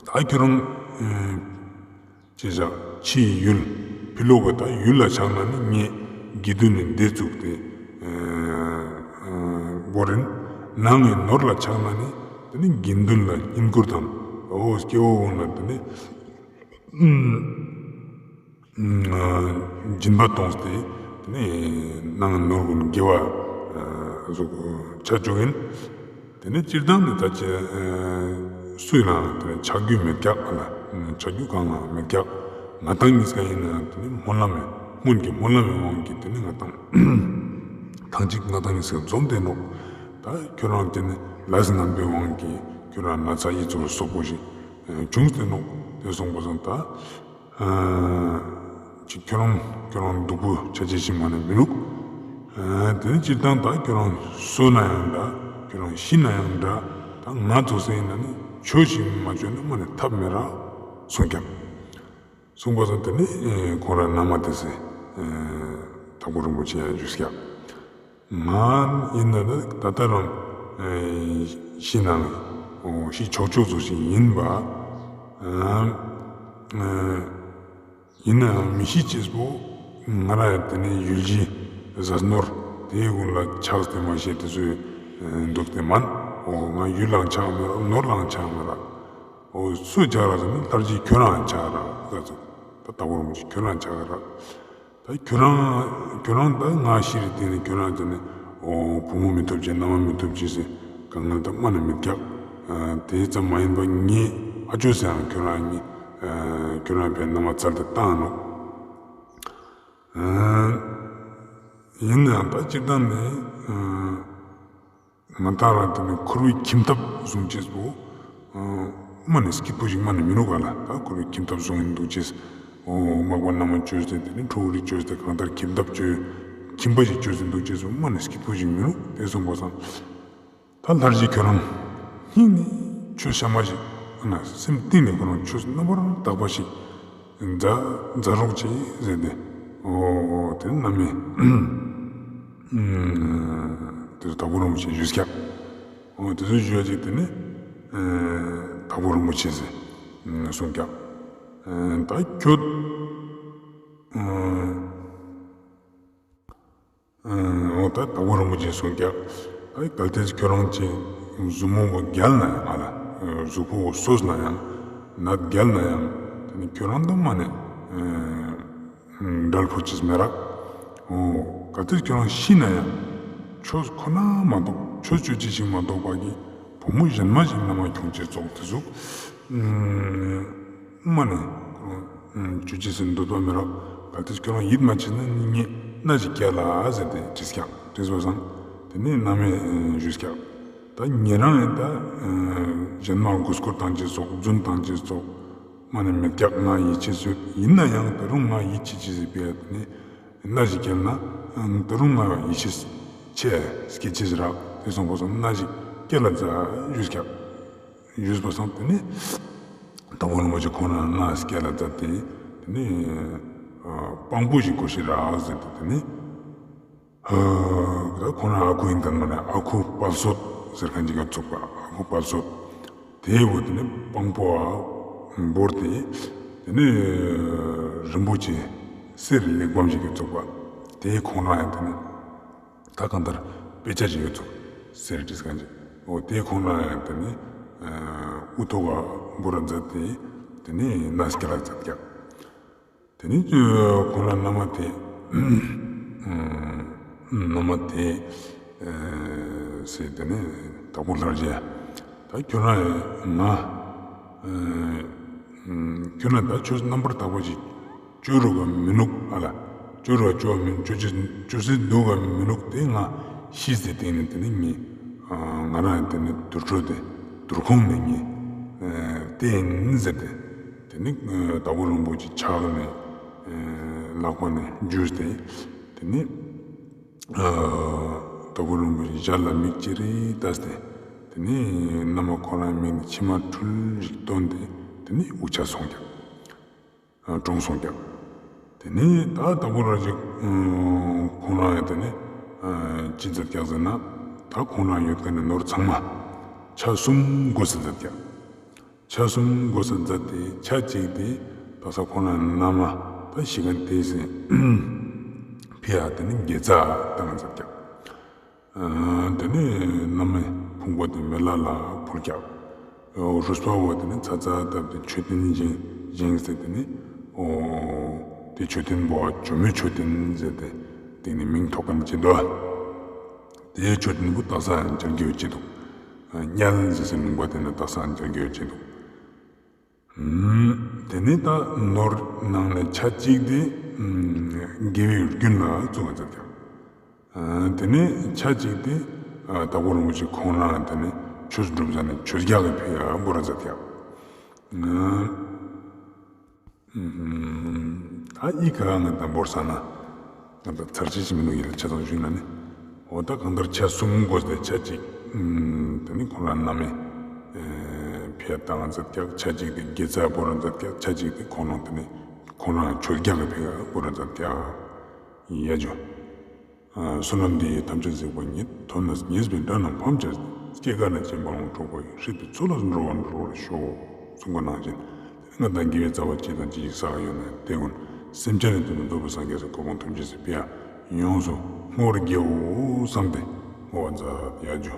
ད་ཁྱོད་རང་ཅི་བྱ་ཕྱིའི་ཡུལ་ཕི་ལོག་གི་ད་ཡུལ་ལ་ཆགས་ན་ནི་ངས་དགེ་འདུན་ནི་སྡེ་བཙུགས་ཏེ་བོར་ཡིན། ནང་གི་ནོར་ལ་ཆགས་ན་ནི་དེ་ནི་དགེ་འདུན་ལ་བསྙེན་བཀུར་དང་འོ་སྐྱེ་བོ་ཀུན་ལ་དེ་ནི་སྦྱིན་པ་གཏོང་སྟེ་དེ་ནས་ནང་ནོར་ཀུན་དགེ་བ་ཟུག་ཆ་བཅུག་ཡིན། དེ་ནས་སྤྱིར་བཏང་ནི་ད་ཅི་སུ་ལའང་དེ་ནས་ཆགས་རྒྱུ་མེད་ཀྱག་ལ་ཆགས་རྒྱུ་གང་ལའང་མེད་ཀྱག་ང་དང་གཉིས་ཀ་ཡིན་ན་དེ་ནས་སྨོན་ལམ་མེད་སྔོན་གྱི་སྨོན་ལམ་མེད་དབང་གིས་དེ་ནས་ང་དང་ཐང་ཅིག་ང་དང་གཉིས་ཀ་འཛོམས་ཏེ་ནོག་ད་ཁྱོད་རང་དེ་ནས་ལས་ངན་པའི་དབང་གིས་ཁྱོད་རང་ན་ཚ་ཡི་ཚོར་སོག་པོ་ཞིག་བྱུང་སྟེ་ནོག་དེ་སོང་པ་སང་ད། ཅིག་ཁྱོད་རང་ཁྱོད་རང་སྡུག་པོ་ཆ་ཅེས་ཤིག་མ་ནི་མི་རུག་དེ་ནི་སྤྱིར་བཏང་ད་ཁྱོད་རང་གསོན་ན་ཡང་འདྲ་ཁྱོད་རང་ཤི་ན་ཡང་འདྲ་ད་ང་ཚོ་སེ་ཡིན་ན་ནི་ཆོས་ཤིག་མ་བཅོས་ན་མ་ནི་ཐབས་མེད་ར་གསུངས་ཀྱང་གསུངས་པ་སང་དེ་ནི་ཁོང་རང་མནའ་མ་དེ་སེ་དྭགས་པོ་རིན་པོ་ཆེ་ཡང་ཞུས་ཀྱང་། ང་ཡིན་ན་ད་ད་ལྟ་རང་ཤི་ན་ཤི་ཆོག་ཆོག་ཚོ་ཞིག་ཡིན་པ། ཡིན་ནའང་མི་ཤི་ཅེས་པོ་ང་ར་ཡང་དེ་ནས་ཡུལ་གྱི་ཟས་ནོར་དེའི་ཀུན་ལ་ཆགས་ཏེ་མ་ཤེས་དེ་ཚོའི་འདུག་སྟེ་མན། འོ་ང་ཡུལ་ལའང་ཆགས་མི་རག་ནོར་ལའང་ཆགས་མི་རག་འོ་སུ་ཆགས་རག་ཟེར་ན་ལྷར་བཅས་ཁྱོད་རང་ཆགས་རག་ད་ཚོ་ད་ལྟ་བུར་མི་ཤི་ཁྱོད་རང་ཆགས་རག་ད་ཁྱོད་རང་ཁྱོད་རང་ད་ང་ཤི་རི་སྟེང་ནས་ཁྱོད་རང་དེ་ནས་འོ་བུ་མོ་མི་ཐོབ་ཅེས་མནའ་མ་མི་ཐོབ་ཅེས་སི་དཀའ་ངལ་ད་མ་ནི་མི་རྒྱག་དེ་ཙམ་མ་ཡིན་པ་ངས་ཨ་ཅོ་ཟེར་ཡང་ཁྱོད་རང་ངས་ཁྱོད་རང་པའི་མནའ་མ་བཙལ་ཏེ་བཏང་ནོག་ཡིན་ནའང་ད་སྤྱིར་བཏང་ནས། ང་དང་རང་དེ་ནི་འཁོར་བའི་ཁྱིམ་ཐབ་བཟུང་ཅེས་པོ། མ་ནི་སྐྱིད་པོ་ཞིག་མ་ནི་མི་རུག་ག་ལ་ད་འཁོར་བའི་ཁྱིམ་ཐབ་བཟུང་ཡིན་འདུག་ཅེས། འོ་མག་པ་མནའ་མ་བཅོས་ཏེ་དེ་ནི་ཕྲུ་གུ་རིགས་བཅོས་ཏེ་གང་ལྟར་ཁྱིམ་ཐབ་བཅོས། ཁྱིམ་པ་ཞིག་བཅོས་ཏེ་འདུག་ཅེས་པོ་མ་ནི་སྐྱིད་པོ་ཞིག་མི་རུག་དེ་སོང་པ་སང་། ད་ལྷར་བཅས་ཁྱོད་རང་སྙིང་ནས་ཆོས་བཤད་མ་ཞིག་ན་སེམས་གཏིང་ནས་ཁོ་རང་ཆོས་རྣམ་པར་དག་པ་ཞིག་མཛའ་མཛའ་རོགས་ཅིག་ཟེར་ཏེ། འོ་དེ་ནི་ནམ་མེ་དེ་དྭགས་པོ་རིན་པོ་ཆེ་ཞུས་ཀྱག། འོ་དེ་ཚོ་ཞུ་བ་ཅིག་དེ་ནི་དྭགས་པོ་རིན་པོ་ཆེ་ཟེར་གསུངས་ཀྱག། ད་ཁྱོད། འོ་ད་དྭགས་པོ་རིན་པོ་ཆེ་གསུངས་ཀྱག། ད་གལ་ཏེ་ཁྱོད་རང་ཅིག་གཟུགས་མོ་བོ་རྒྱལ་ན་ཡང་ཨ་ལ་གཟུགས་པོ་སོས་ན་ཡང་ནད་རྒྱལ་ན་ཡང་དེ་ནི་ཁྱོད་རང་དང་མ་ནི་འབྲལ་ཕོད་ཅེས་མེད་རག། འོ་གལ་ཏེ་ཁྱོད་རང་ཤི་ན་ཡང་ཆོས་ཁོ་ན་མ་གཏོགས་ཆོས་སྤྱོད་ཅེས་ཤིག་མ་གཏོགས་པ་གི་བུ་མོ་གཞན་མ་ཞིག་ནམ་མ་ཁྱོང་ཅེས་ཙོགས་དེ་ཟུག་མ་ནི་ཁོ་རང་ཅོ་ཅེས་སི་འདོད་པ་མེད་རག། གལ་ཏེ་ཁྱོད་རང་ཡིད་མ་ཆེས་ན་ནི་ངས་མནའ་ཞིག་སྐྱེལ་ལ་ཟེར་ཏེ་དྲིས་ཀྱག། དྲིས་པ་སང་དེ་ནི་ནམ་མེ་ཞུས་ཀྱག། ད་ཉེ་རང་ཡིན་ད་གཞན་མ་མགོ་སྐོར་བཏང་ཅེས་ཙོགས་རྫུན་བཏང་ཅེས་ཙོགས་མ་ནི་མེད་ཀྱག། ང་ཡིད་ཆེས་ཡོད། ཡིན་ན་ཡང་ད་རུང་ང་ཡིད་ཆེས་ཅེས་སི་ཕི་ཡ་དེ་ནི་མནའ་ཞིག་སྐྱེལ་ན་ད་རུང་ང་ཡིད་ཆེས་ཆེ་སྐྱེ་ཅེས་རག། དེ་སོང་པ་སང་མནའ་ཞིག་སྐྱེལ་ལ་མཛད་ཞུས་ཀྱག། ཞུས་པ་སང་དེ་ནི་དྭགས་པོ་རིན་པོ་ཆེ་ཁོང་རང་མནའ་སྐྱེལ་ལ་མཛད་དེ་དེ་ནི་དཔང་པོ་ཞིག་དགོས་ཤེས་རག་ཟེར་ཏེ་དེ་ནི་ད་ཁོང་རང་ཨ་ཁུ་ཡིན་ཁན་མ་ནི་ཨ་ཁུ་དཔལ་སྲོད་ཟེར་ཁན་ཅིག་ག་ཚུགས་པ། ཨ་ཁུ་དཔལ་སྲོད་དེ་བོ་དེ་ནི་དཔང་པོ་བོར་ཏེ་དེ་ནི་རིན་པོ་ཆེ་གསེར་གླེགས་བམ་ཞིག་ག་ཚུགས་པ། དེ་ཁོང་རང་ཡང་དེ་ནི་ད་གང་ལྟར་དཔེ་ཆ་ཞིག་ཡོད་ཚུགས་ཟེར་བྲིས་ཁན་ཅིག། འོ་དེ་ཁོང་རང་ཡང་དེ་ནི་དབུ་ཐོག་ག་བོར་ར་མཛད་དེ་དེ་ནི་མནའ་སྐྱེལ་ལ་མཛད་ཀྱག། དེ་ནི་ཁོང་རང་མནའ་མ་དེ་མནའ་མ་དེ་ཟེར་དེ་ནི་དྭགས་པོ་ལྷ་རྗེ་ད་ཁྱོད་རང་ང་ཁྱོད་རང་ད་ཆོས་རྣམ་པར་དག་པ་ཞིག་ཅོ་རུག་ག་མི་ནུག་ཨ་ལ། ཅོ་རུག་ཅོ་མི་ཅོ་ཅི་ཅོ་སྲིད་འདུག་ག་མི་ནུག། དེ་ང་ཤི་ཟེར་དེ་ནི་དེ་ནི་ངས་ང་རང་དེ་ནི་དུར་ཁྲོད་དེ་དུར་ཁུང་ནས་ངས་དེ་ཡིན་ཟེར་ཏེ་དེ་ནི་དྭགས་པོ་རིན་པོ་ཆེ་ཕྱག་ནས་ལག་པ་ནས་འཇུས་ཏེ་དེ་ནི་དྭགས་པོ་རིན་པོ་ཆེ་ཞལ་ལ་མིག་ཅེ་རེ་ལྟས་ཏེ་དེ་ནི་མནའ་མ་ཁོ་རང་མིག་ནས་མཆི་མ་འཁྲུལ་ཞིག་བཏོན་ཏེ་དེ་ནི་དབུགས་ཆད་སོང་ཀྱག། གྲོངས་སོང་ཀྱག། དེ་ནས་ད་དྭགས་པོ་ར་ཅིག་ཁོང་རང་ཡང་དེ་ནས་ཅི་མཛད་ཀྱག་ཟེར་ན་ད་ཁོང་རང་ཡོད་མཁན་ནི་ནོར་ཚང་མ་ཆ་གསུམ་བགོས་ཏེ་མཛད་ཀྱག། ཆ་གསུམ་བགོས་ཏེ་མཛད་དེ་ཆ་གཅིག་དེ་དག་ས་ཁོང་རང་མནའ་མ་ད་ཤི་མཁན་དེ་སི་ཕི་ཡ་དེ་ནས་དགེ་རྩ་བཏང་མཛད་ཀྱག། དེ་ནས་མནའ་མའི་ཕུང་པོ་དེ་མེ་ལ་ལ་ཕུལ་ཀྱག། རུས་པ་བོ་དེ་ནས་ཚ་ཚ་བཏབ་སྟེ་མཆོད་རྟེན་བཞེངས་བཞེངས་ཏེ་དེ་ནས་དེ་མཆོད་རྟེན་བོ་ཇོ་མོའི་མཆོད་རྟེན་ཟེར་ཏེ་དེ་ནས་མིང་ཐོགས་མཁན་ཅིག་འདུག། དེའི་མཆོད་རྟེན་བོ་དག་ས་མཇལ་རྒྱུ་ཡོད་ཅེས་འདུག། དམྱལ་ཟེར་སའི་ལུང་པ་དེ་ནས་དག་ས་མཇལ་རྒྱུ་ཡོད་ཅེས་འདུག། དེ་ནས་ད་ནོར་ནང་ནས་ཆ་གཅིག་དེ་དགེ་བའི་རྒྱུན་ལ་བཙུགས་པ་མཛད་ཀྱག། དེ་ནས་ཆ་གཅིག་དེ་དྭགས་པོ་རིན་པོ་ཆེ་ཁོང་རང་དེ་ནས་ཆོས་སྒྲུབ་ས་ནས་ཆོས་རྒྱག་གི་ཕི་ཡ་བོར་མཛད་ཀྱག། ད་ཨི་ཁ་ང་དང་བོར་ས་ན་ད་ཚར་ཅི་ཞིག་མི་འདུག་ཡིན་ལ་ཆ་ཚང་ཞུས་ན་ནི། འོ་ད་གང་ལྟར་ཆ་གསུམ་བགོས་ཏེ་ཆ་གཅིག་དེ་ནི་ཁོང་རང་མནའ་མའི་ཕི་ཡ་བཏང་མཛད་ཀྱག། ཆ་གཅིག་དེ་དགེ་རྩ་བོར་མཛད་ཀྱག། ཆ་གཅིག་དེ་ཁོང་རང་དེ་ནི་ཁོང་རང་ཆོས་རྒྱག་གི་ཕི་ཡ་བོར་མཛད་ཀྱག། ཡ་ཇུ། བསོད་ནམས་འདི་ཡིས་ཐམས་ཅད་གཟིགས་པ་ཉིད། ཐོབ་ནས་ཉེས་པའི་དགྲ་རྣམས་ཕམ་བྱས་ཏེ། སྐྱེ་རྒ་ན་འཆིའི་རྦ་ཀློང་འཁྲུགས་པ་ཡི། སྲིད་པའི་མཚོ་ལས་འགྲོ་བ་སྒྲོལ་བར་ཤོག། གསུངས་པ་ནང་བཞིན་ང་དང་དགེ་བའི་རྩ་བ་ཅི་དང་ཅི་ཞིག་བསགས་ཡོད་ན་དེ་ཀུན་སེམས་ཅན་ལ་བརྟེན་ནས་རྫོགས་པའི་སངས་རྒྱས་སི་གོ་འཕང་ཐོབ་བྱེད་ཟེར་ཕི་ཡ་ཡོངས་སུ་བསྔོ་བར་བགྱིའོ་བསམས་ཏེ་བསྔོ་བ་མཛད་ཡ་ཇུ།